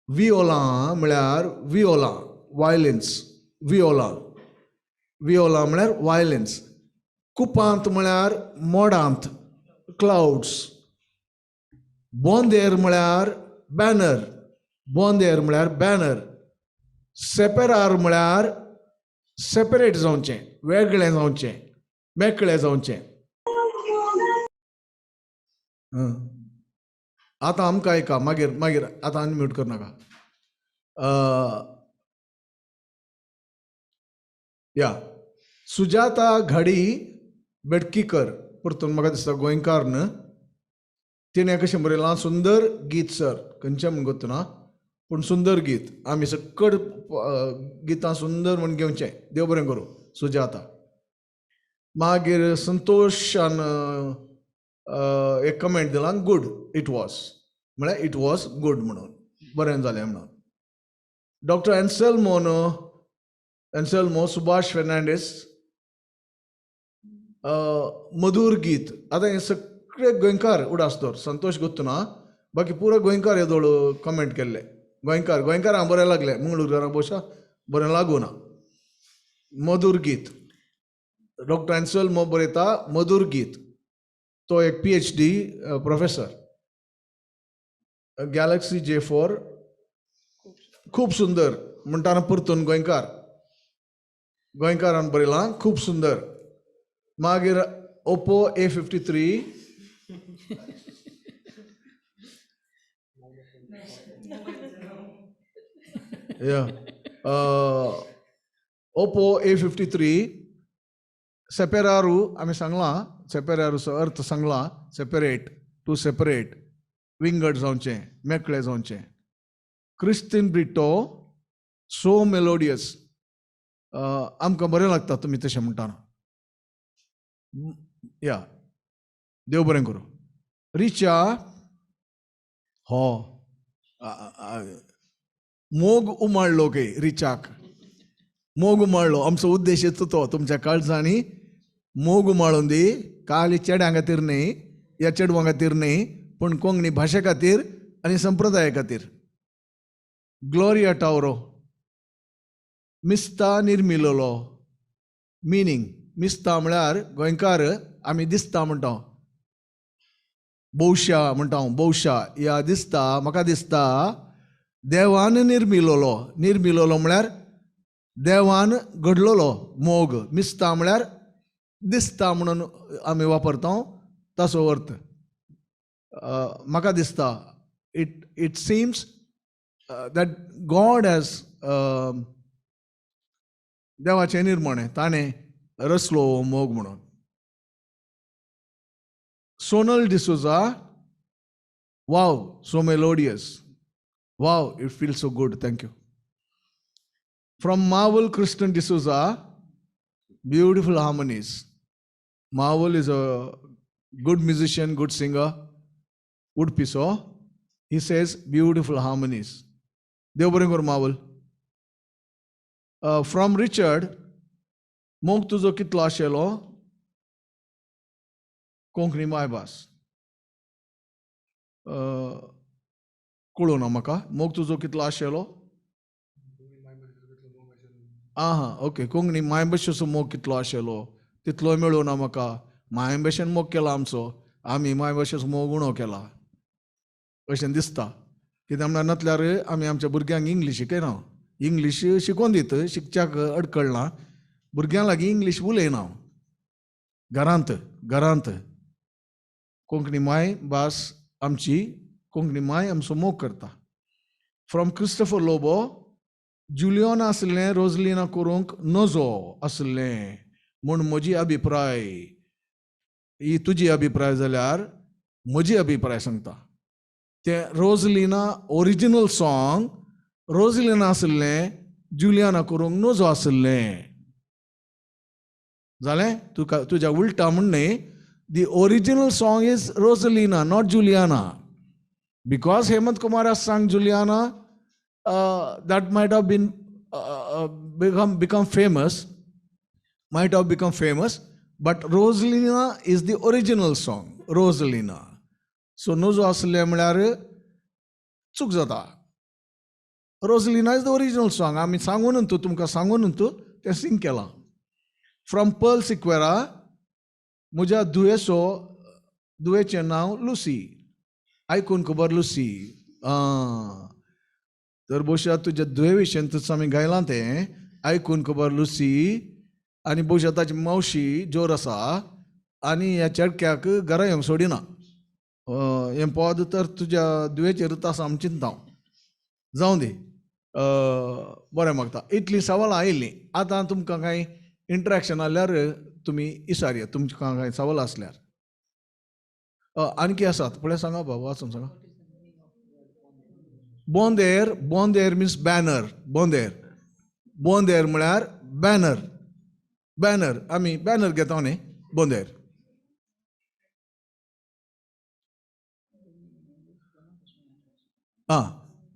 विओला म्हळ्यार विओला वायलन्स विओला विओला म्हळ्यार वायलन्स. कुपांत म्हळ्यार मोडांत क्लाउड्स. बोंदेर म्हळ्यार बॅनर बोंदेर म्हळ्यार बॅनर. सेपेरार म्हळ्यार सेपरेट जावचें वेगळें जावचें मेकळें जावचें. आतां आमकां आयका मागीर मागीर आतां अनम्यूट करनाका. या सुजाता घाडी बेडकीकर परतून म्हाका दिसता गोंयकार न्हय तिणें कशें बरयलां सुंदर गीत सर खंयचें म्हूण गोत्तना पूण सुंदर गीत आमी सकट गितां सुंदर म्हूण घेवचें. देव बरें करूं सुजाता. मागीर संतोशान एक कमेंट दिला गूड it was म्हळ्यार it was good म्हणून बरें जालें म्हणून. डॉक्टर एन्सेल्मो सुभाष फेर्नांडीस मधूर गीत. आतां हें सगळे गोंयकार उडास दवर, संतोष गुत्त ना, बाकी पुरो गोंयकार येदोळ कमेंट केल्ले. गोंयकार गोंयकारांक बरें लागलें, मंगळूरकारांक भोवशा बरें लागूं ना. मधूर गीत डॉक्टर एन्सल्मो बरयता. मधूर गीत, तो एक PhD professor. Galaxy J4 खूब सुंदर म्हणटाना परतून गोंयकार, गोंयकारान बरयलां खूब सुंदर. मागीर Oppo A53. Oppo A53 सेपेरारू आमी सांगलां, सेपेरारूचो अर्थ सांगला, सेपरेट, टू सेपरेट, विंगड जावचें, मेकळें जावचें. क्रिस्तीन ब्रिटो सो मेलोडियस, आमकां बरें लागता तुमी तशें म्हणटाना. या देव बरें करूं. रिचा हो मोग उमाळ्ळो काय रिचाक, मोग उमाळ्ळो. आमचो उद्देश तो तुमच्या काळजांनी मोग उमाळून दी, काली चेड्यां खातीर न्ही या चेडवां खातीर न्ही, पूण कोंकणी भाशे खातीर आनी संप्रदाया खातीर. ग्लोरिया टावरो, मिस्ता निर्मिलोलो, मिनींग मिस्ता म्हळ्यार गोंयकार आमी दिसता म्हणटा, बोवशा म्हणटा, बोवशा या दिसता, म्हाका दिसता देवान निर्मिलोलो. निर्मिलोलो म्हळ्यार देवान घडलोलो मोग. मिस्ता म्हळ्यार दिसता म्हणून आमी वापरता ताचो अर्थ. म्हाका दिसता it it seems that God has, देवाचें निर्मणें, ताणें रचलो हो मोग म्हणून. Sonal D'Souza, wow so melodious, wow it feel so good, thank you. From Marvel Kristen D'Souza, beautiful harmonies. Marvel is a good musician, good singer, उडपीसो. He says beautiful harmonies. देव बरें करूं Maval. From Richard, मोग तुजो कितलो आशिल्लो, कोंकणी मायभास. कळूं ना म्हाका, मोग तुजो कितलो आशिल्लो. आं हां ओके, कोंकणी मायभाशेचो मोग कितलो आशिल्लो तितलो मेळूं ना म्हाका. मायभाशेन मोग केला आमचो, आमी मायभाशेचो मोग उणो केला अशें दिसता. कित्याक म्हळ्यार नातल्यार आमी आमच्या भुरग्यांक इंग्लीश शिकयना, इंग्लीश शिकोवन दित, शिकच्याक अडकळना, भुरग्यां लागीं इंग्लीश उलयना घरांत. घरांत कोंकणी माय भास आमची, कोंकणी माय आमचो मोग करता. फ्रॉम क्रिस्टफर लोबो, जुलियन आसलें रोजलिना करूंक नजो आसलें म्हूण म्हजी अभिप्राय. ही तुजी अभिप्राय जाल्यार म्हजी अभिप्राय सांगता. तें रोजलिना ओरिजिनल सॉंग, रोजलिना आसलें जुलियाना करूंक नजो आसलें. जालें तुका तुज्या उल्टा म्हण न्ही. The original song is Rosalina, not Juliana. Because Hemant Kumar has sung Juliana, that might have been become famous, might have become famous, but Rosalina is the original song, Rosalina. So नजो आसलें म्हळ्यार चूक जाता. Rosalina is the original song. आमी सांगून तूं तुमकां सांगून तूं तें सिंग केलां. फ्रॉम पर्ल सिक्वेरा, म्हज्या धुवेचो धुवेचें नांव लुसी. आयकून खबर लुसी. तर भोवशा तुज्या धुवे विशयंतूच आमी गायलां तें आयकून खबर लुसी. आनी भोवशा ताची मावशी जोर आसा आनी ह्या चेडक्याक घरा येवंक सोडिना. हें पद तर तुज्या धुवेचेरूच आसा आमी चिंता. जावं दी, बरें मागता. इतलीं सवालां आयिल्लीं. आतां तुमकां कांय इंट्रॅक्शन आसल्यार तुमी इसारया, तुमकां कांय सवाल आसल्यार. आणखी आसात पळय, सांगा बाबा, वाचून सांगा. बोंदेर, बोंदेर मिन्स बॅनर. बोंदेर, बोंदेर म्हळ्यार बॅनर. बॅनर आमी बॅनर घेता न्ही, बोंदेर. आं,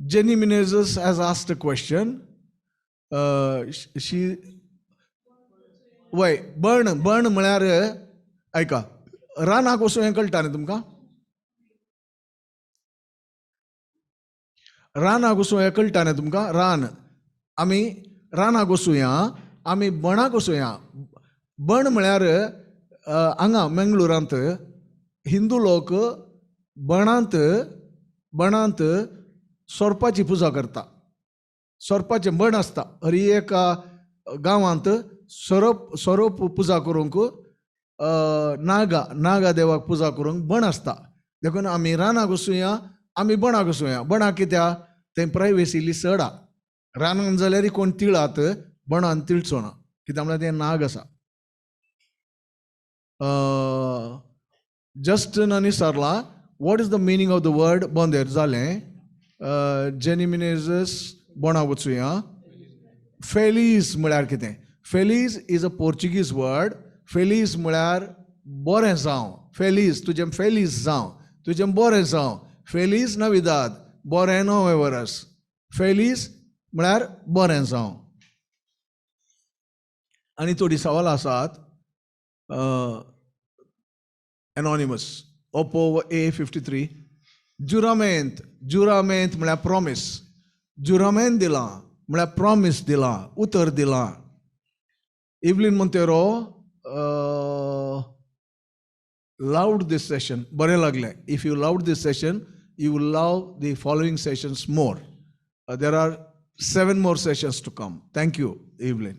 Jenny Menezes has asked a question. She वय बण, बण म्हळ्यार आयका, रानाक वचूं हें कळटा न्ही तुमकां? रानाक वचूं हें कळटा न्ही तुमकां? रान, आमी रानाक वचुया, आमी बणाक वचुया. बण म्हळ्यार हांगा मंगळुरांत हिंदू लोक बणांत बणांत सोरपाची पुजा करता. सोरपाचें बण आसता. हर एका गांवांत सोरोप सोरोप पुजा करूंक, नागा नागा देवाक पुजा करूंक बण आसता. देखून आमी रानाक वचुया, आमी बणाक वचुया. बणाक कित्याक? थंय प्रायवेसी इल्ली चड आहा. रानान जाल्यार कोण तिळात, बणान तिळचो ना, कित्याक म्हळ्यार तें नाग आसा. जस्टन आनी सरला, what is the meaning of the word बोंदेर? जालें. जेनी मिनेजस, बोणा वचुया. फेलीज म्हळ्यार कितें? Feliz is a Portuguese word. Feliz म्हळ्यार बरें जावं. फेलीज, तुजें फेलीज जावं, तुजें बरें जावं. फेलीज नविदाद, बरें नवें वरस. फेलीज म्हळ्यार बरें जावं. आनी थोडीं सवालां आसात. एनॉनिमस, ओपो A53. जुरामेंत, जुरामेंत म्हळ्यार प्रॉमीस. जुरामेंत दिलां म्हळ्यार प्रॉमीस दिलां, उतर दिलां. Evelyn Monteiro, loved this session, बरें लागलें. If you loved this session, you will love the following sessions more. There are 7 more sessions to come. Thank you, Evelyn.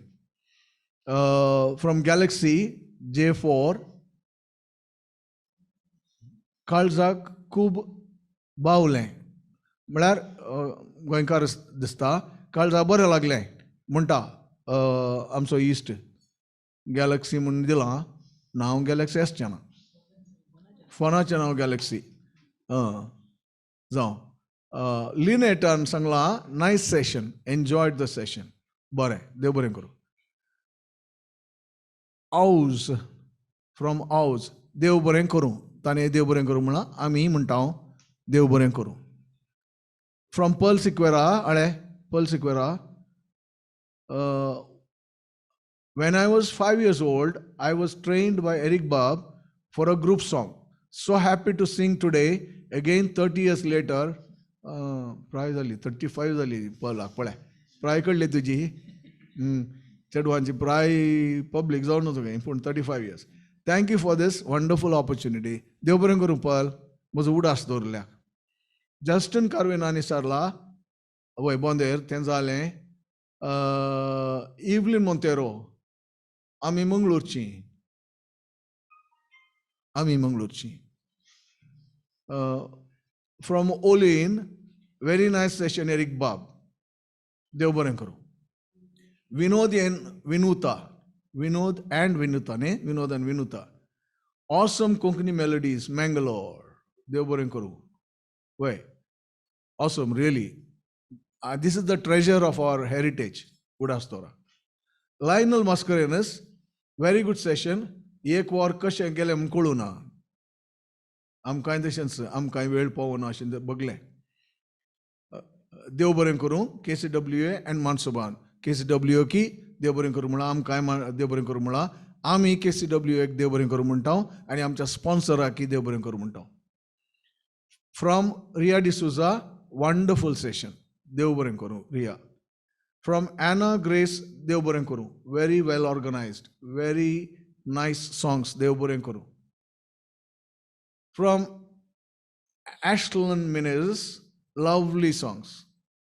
From Galaxy J4, काळजाक खूब बावलें म्हळ्यार गोंयकार दिसता. काळजाक बरें लागलें म्हणटा आमचो इश्ट. गॅलक्सी म्हूण दिलां नांव, गॅलक्सी आसचें ना, फोनाचें नांव गॅलक्सी. जावं. लिनेटान सांगलां, nice session, enjoyed the session. बरें, देव बरें करूं. आउज, फ्रॉम आउज, देव बरें करूं. ताणें देव बरें करूं म्हळां, आमी म्हणटा देव बरें करूं. फ्रॉम पर्ल सिक्वेरा, अळे Pearl Sequeira, when I was 5 years old, I was trained by Eric Bab for a group song. So happy to sing today, again 30 years later. प्राय जाली, 35 जाली पर्लाक. पळय प्राय कडली तुजी चेडवांची प्राय पब्लीक जावन तुगे, पूण 35 years. Thank you for this wonderful opportunity. देव बरें करूं पर्ल, म्हजो उडास दवरल्या. जस्टन कार्विनानी सरला, वय बोंदेर तें जालें. इवलीन मोंतेरो, आमी मंगळूरची, आमी मंगळूरची. From Olin, very nice session Eric बाब, देव बरें करूं. विनोद एन विनुता, विनोद अँड विनुता न्ही, Vinod and Vinuta, awesome Konkani melodies, Mangalore, देव बरें करूं. वय, awesome really. This is the treasure of our heritage, उडास दवरा. Lionel Mascarenhas, very good session. एक वर कशें गेलें म्हूण कळूं ना आमकांय, तशेंच आमकांय वेळ पावना अशें बगलें. देव बरें करूं KCWA and मानसोबान. KCWA की देव बरें करूं म्हळां, आमकांय देव बरें करूं म्हळां. आमी KCWA देव बरें करूं म्हणटा आनी आमच्या स्पॉन्सराक देव बरें करूं म्हणटा. From Riya D'Souza, wonderful session, देव बरें करूं रिया. फ्रॉम एना ग्रेस, देव बरें करूं, very well organised, very nice songs, देव बरें करूं. From Ashlan Menezes, lovely songs,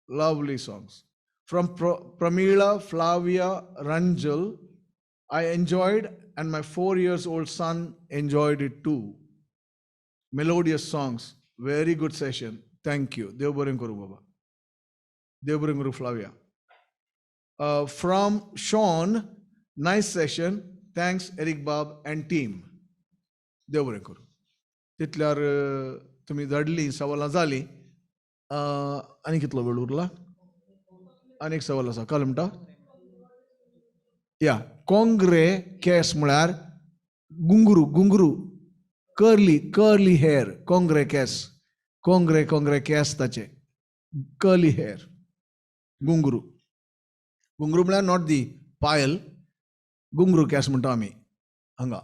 lovely songs. From Pramila Flavia Ranjal, I enjoyed and my 4 years old son enjoyed it too. Melodious songs, very good session, thank you. Dev बरें करूं बाबा, देव बरें करूं Flavia. From Sean, nice session, thanks Eric Bab and team, देव बरें करूं. तितल्यार तुमी धाडली सवालां जालीं. आनी कितलो वेळ उरला? आनी एक सवाल आसा, काल म्हणटा या कोंगरे केस म्हळ्यार गुंगरू, गुंगरू, कर्ली, कर्ली हेर, कोंगरे केस, कोंगरे, कोंगरे केस ताचे, कर्ली हेर, गुंगरू. गुंगरू म्हळ्यार not the पायल, गुंगरू केस म्हणटा आमी हांगा.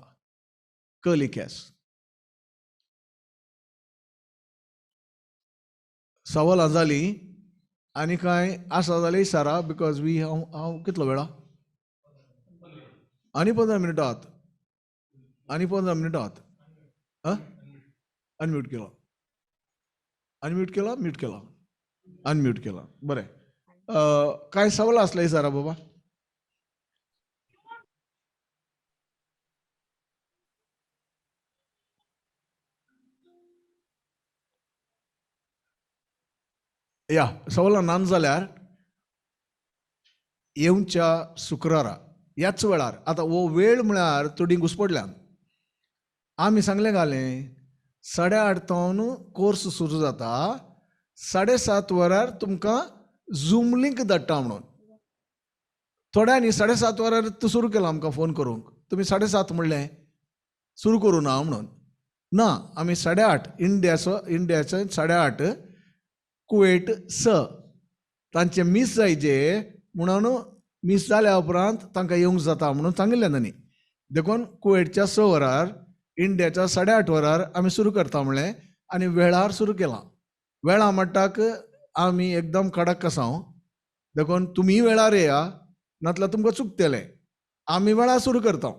कर्ली केस. सवालां जालीं आनी कांय आसा जाल्यार विचारा, because we हांव हांव कितलो वेळा आनी 15 मिनटां आहात, आनी 15 मिनटां आहात. आं, अनम्यूट केला, अनम्यूट केला, म्यूट केला, अनम्यूट केला. बरें, कांय सवाल आसले विचारा बाबा. या सवालां ना जाल्यार येवच्या शुक्रारा ह्याच वेळार, आतां हो वेळ म्हळ्यार थोडी घुसपडल्यान आमी सांगलें घालें 8:30 तावन कोर्स सुरू जाता, 7:30 वरार तुमकां झूम लिंक धाडटा म्हणून. थोड्यांनी 7:30 वरार सुरू केलां आमकां फोन करूंक, तुमी 7:30 म्हणलें सुरू करूं ना म्हणून. ना, आमी 8:30 इंडियाचो, इंडियाचे 8:30, कुवेट 6, तांचे मीस जायचे म्हणून मीस जाल्या उपरांत तांकां येवंक जाता म्हणून सांगिल्लें तांणी. देखून कुवेटच्या 6 वरार, इंडियाच्या 8:30 वरार आमी सुरू करता म्हणलें आनी वेळार सुरू केलां. वेळा म्हणटाक आमी एकदम कडक आसा, देखून तुमी वेळार येया, नातल्यार तुमकां चुकतलें. आमी वेळार सुरू करता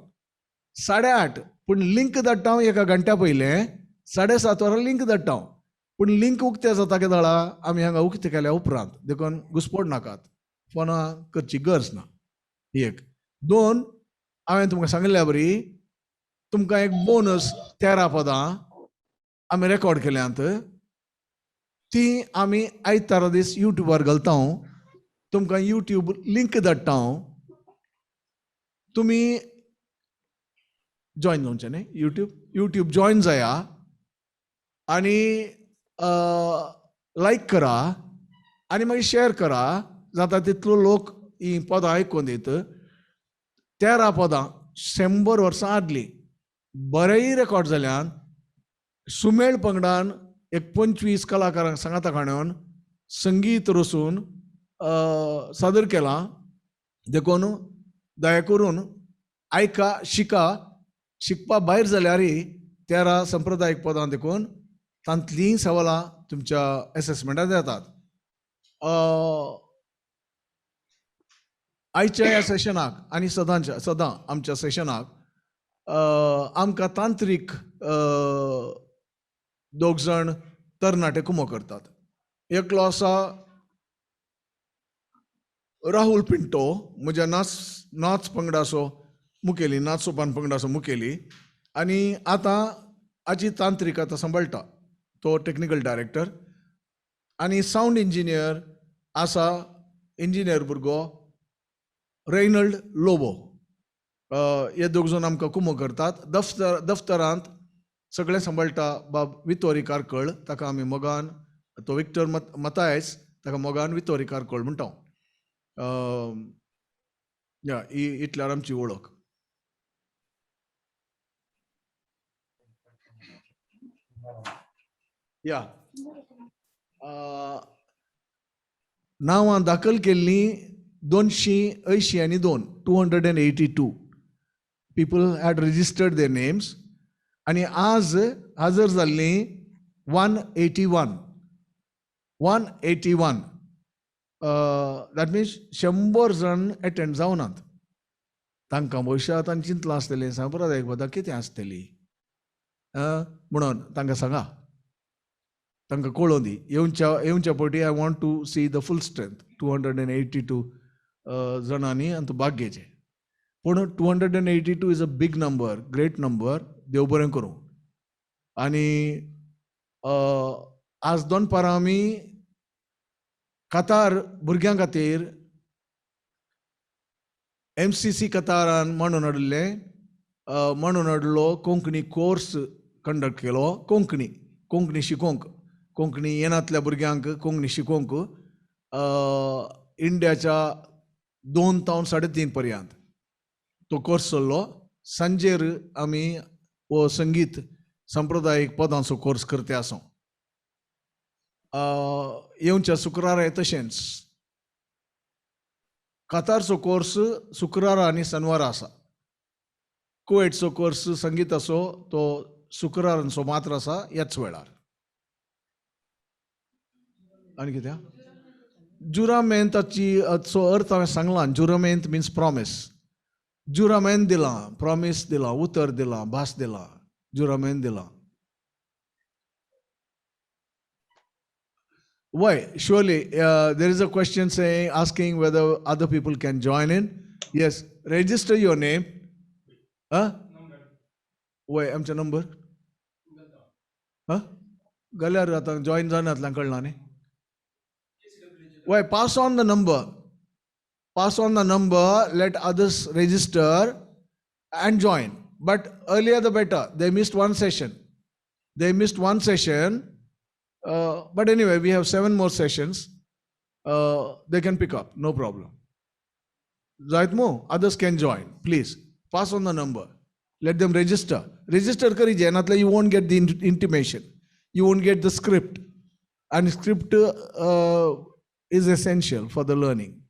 8:30, पूण लिंक धाडटा एका घंट्या पयलें, 7:30 वरार लिंक धाडटा, पूण लिंक उक्तें जाता केदळा आमी हांगा उक्तें केल्या उपरांत. देखून घुसपड नाकात, फोनां करची गरज ना. एक दोन, हांवें तुमकां सांगिल्ल्या बरी तुमकां एक बोनस 13 पदां आमी रेकॉर्ड केल्यांत, ती आमी आयतारा दीस यूट्यूबार घालता, तुमकां यूट्यूब लिंक धाडटा, तुमी जॉयन जावचें न्ही, यूट्यूब जॉयन जाया आनी लायक करा आनी मागीर शेअर करा, जाता तितलो लोक ही पदां आयकून दित. 13 पदां 100 वर्सां आदलीं बरेंय रेकॉर्ड जाल्यान सुमेळ पंगडान एक 25 कलाकारांक सांगाता हाडून संगीत रचून सादर केलां. देखून दया करून आयका, शिका, शिकपा भायर जाल्यारय 13 संप्रदायीक पदां देखून तांतलीं सवालां तुमच्या एसेसमेंटांत येतात. आयच्या ह्या सेशनाक आनी सदांच्या सदां आमच्या सेशनाक आमकां तांत्रीक दोग जाण तरणाटे कुमो करतात. एकलो आसा राहुल पिंटो, म्हज्या नाच पंगडाचो मुखेली, नाच सोपान पंगडाचो मुखेली, आनी आतां आजी तांत्रीक आतां सांबाळटा, तो टॅक्निकल डायरेक्टर. आनी सावंड इंजिनियर आसा इंजिनियर भुरगो रेनल्ड लोबो. हे दोग जाण आमकां कुमो करतात. दफ्तरांत सगळें सांबाळटा बाब वितोरी कारकळ, ताका आमी मोगान, तो विक्टर मतायस, ताका मोगान वितोरी कारकळ म्हणटा. या ही इतल्यार आमची वळख. या नांवां दाखल केल्लीं 282, 282 people had registered their names, आनी आज हजर जाल्लीं 181, 181. That means 100 जाण एटेंड जावनात. तांकां भविश्या आतां चिंतलां आसतलें संप्रदायीक पदां कितें आसतली म्हणून तांकां सांगा, तांकां कळोवन दी. येवच्या फावटी I want to see the full strength 282 जाणांनी आनी भाग घेवचें. पूण 282 is a big number, great number. देव बरें करूं. आनी आज दनपारां आमी कतार भुरग्यां खातीर MCC कतारान म्हणून हाडिल्लें, म्हणून हाडलो कोंकणी कोर्स कंडक्ट केलो, कोंकणी शिकोवंक, कोंकणी येनातल्या भुरग्यांक कोंकणी शिकोवंक इंडियाच्या 2 तावन 3.5 पर्यंत तो कोर्स चल्लो. सांजेर आमी हो संगीत संप्रदायीक पदांचो कोर्स करते आसा. येवच्या शुक्रारा तशेंच कतारचो कोर्स शुक्रारा आनी शनवारा आसा. कुवेटचो कोर्स संगीताचो तो शुक्रारांचो मात्र आसा ह्याच वेळार. आनी कितें जुरामेंताची चो अर्थ हांवें सांगला. जुरामेंत मिन्स प्रॉमीस. जुरामेंत दिलां, प्रॉमीस दिलां, उतर दिलां, भास दिलां, जुरामेंत दिलां. Why? Surely there is a question saying, asking whether other people can join in. Yes, register your name. Huh? Why? आमचो नंबर? Huh? गल्यार आतां जॉईन जायनातल्यान कळना न्ही. Why? Pass on the number. Pass on the number. Let others register and join. But earlier the better. They missed one session. They missed one session. But anyway, we have 7 more sessions. They can pick up, no problem. Zaitmo, others can join. Please pass on the number. Let them register. Register kari jai, you won't get the intimation. You won't get the script. And script is essential for the learning.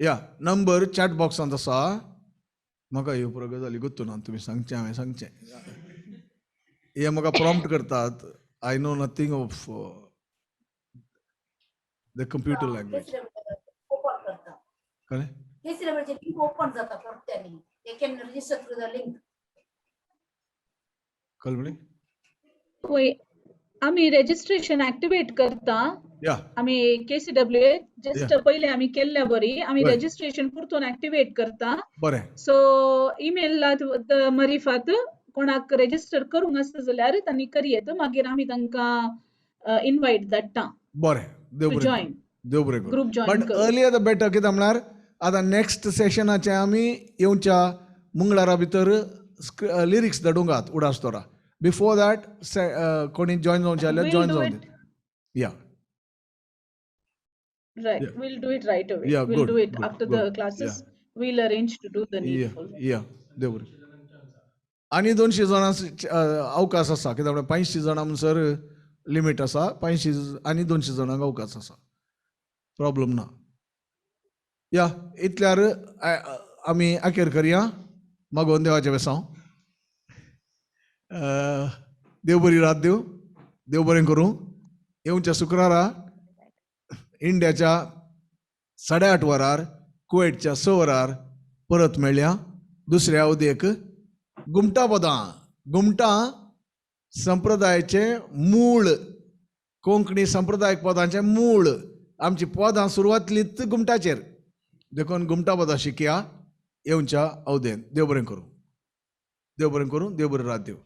Yeah, number chat box on the saw. म्हाका ह्यो पुरो गजाली गोत्तू ना, तुमी सांगचें हांवें सांगचें. हे म्हाका प्रॉम्प्ट करतात. I know nothing of the computer language. कळ्ळें? कळ्ळें? आमी रेजिस्ट्रेशन एक्टिवेट करता. आमी KCWA just पयले आमी केल्ल्या बरी आमी रेजिस्ट्रेशन परतून एक्टिवेट करता. बरें. सो ईमेल मरिफात कोणाक रेजिस्टर करूंक आसता जाल्यार तांणी करयेत, मागीर आमी तांकां इनवायट धाडटा. बरें, देव बरें, देव बरें. Group join. But earlier the better. कितें म्हळ्यार आतां नेक्स्ट सेशनाचें आमी येवच्या मंगळारा भितर लिरिक्स धाडूंक उडास दवरा. बिफोर that कोणी जॉईन जावचें जाल्यार जॉईन जावन. या. Right, yeah. We'll do it right away. Yeah, we'll good, do it good, after good. The classes. Yeah. We'll arrange to do the needful. Yeah, देव. आनी 200 जाणां अवकाश आसा. कित्याक म्हळ्यार 500 जाणां म्हणसर लिमीट आसा. 500 आनी 200 जाणांक अवकाश आसा, प्रॉब्लम ना. या इतल्यार आमी अखेर करया. मागोवन देवाचें बेसांव. देव बरी रात दिवं, देव बरें करूं. येवच्या शुक्रारा इंडियाच्या 8:30 वरार, कुवेटच्या 6 वरार परत मेळया दुसऱ्या अवधेक. गुमटा पदां, गुमटा संप्रदायाचें मूळ, कोंकणी संप्रदायीक पदांचें मूळ. आमची पदां सुरवातलीच गुमटाचेर, देखून गुमटा पदां शिकया येवच्या अवधेन. देव बरें करूं, देव बरें करूं, देव बरें रात दिवं.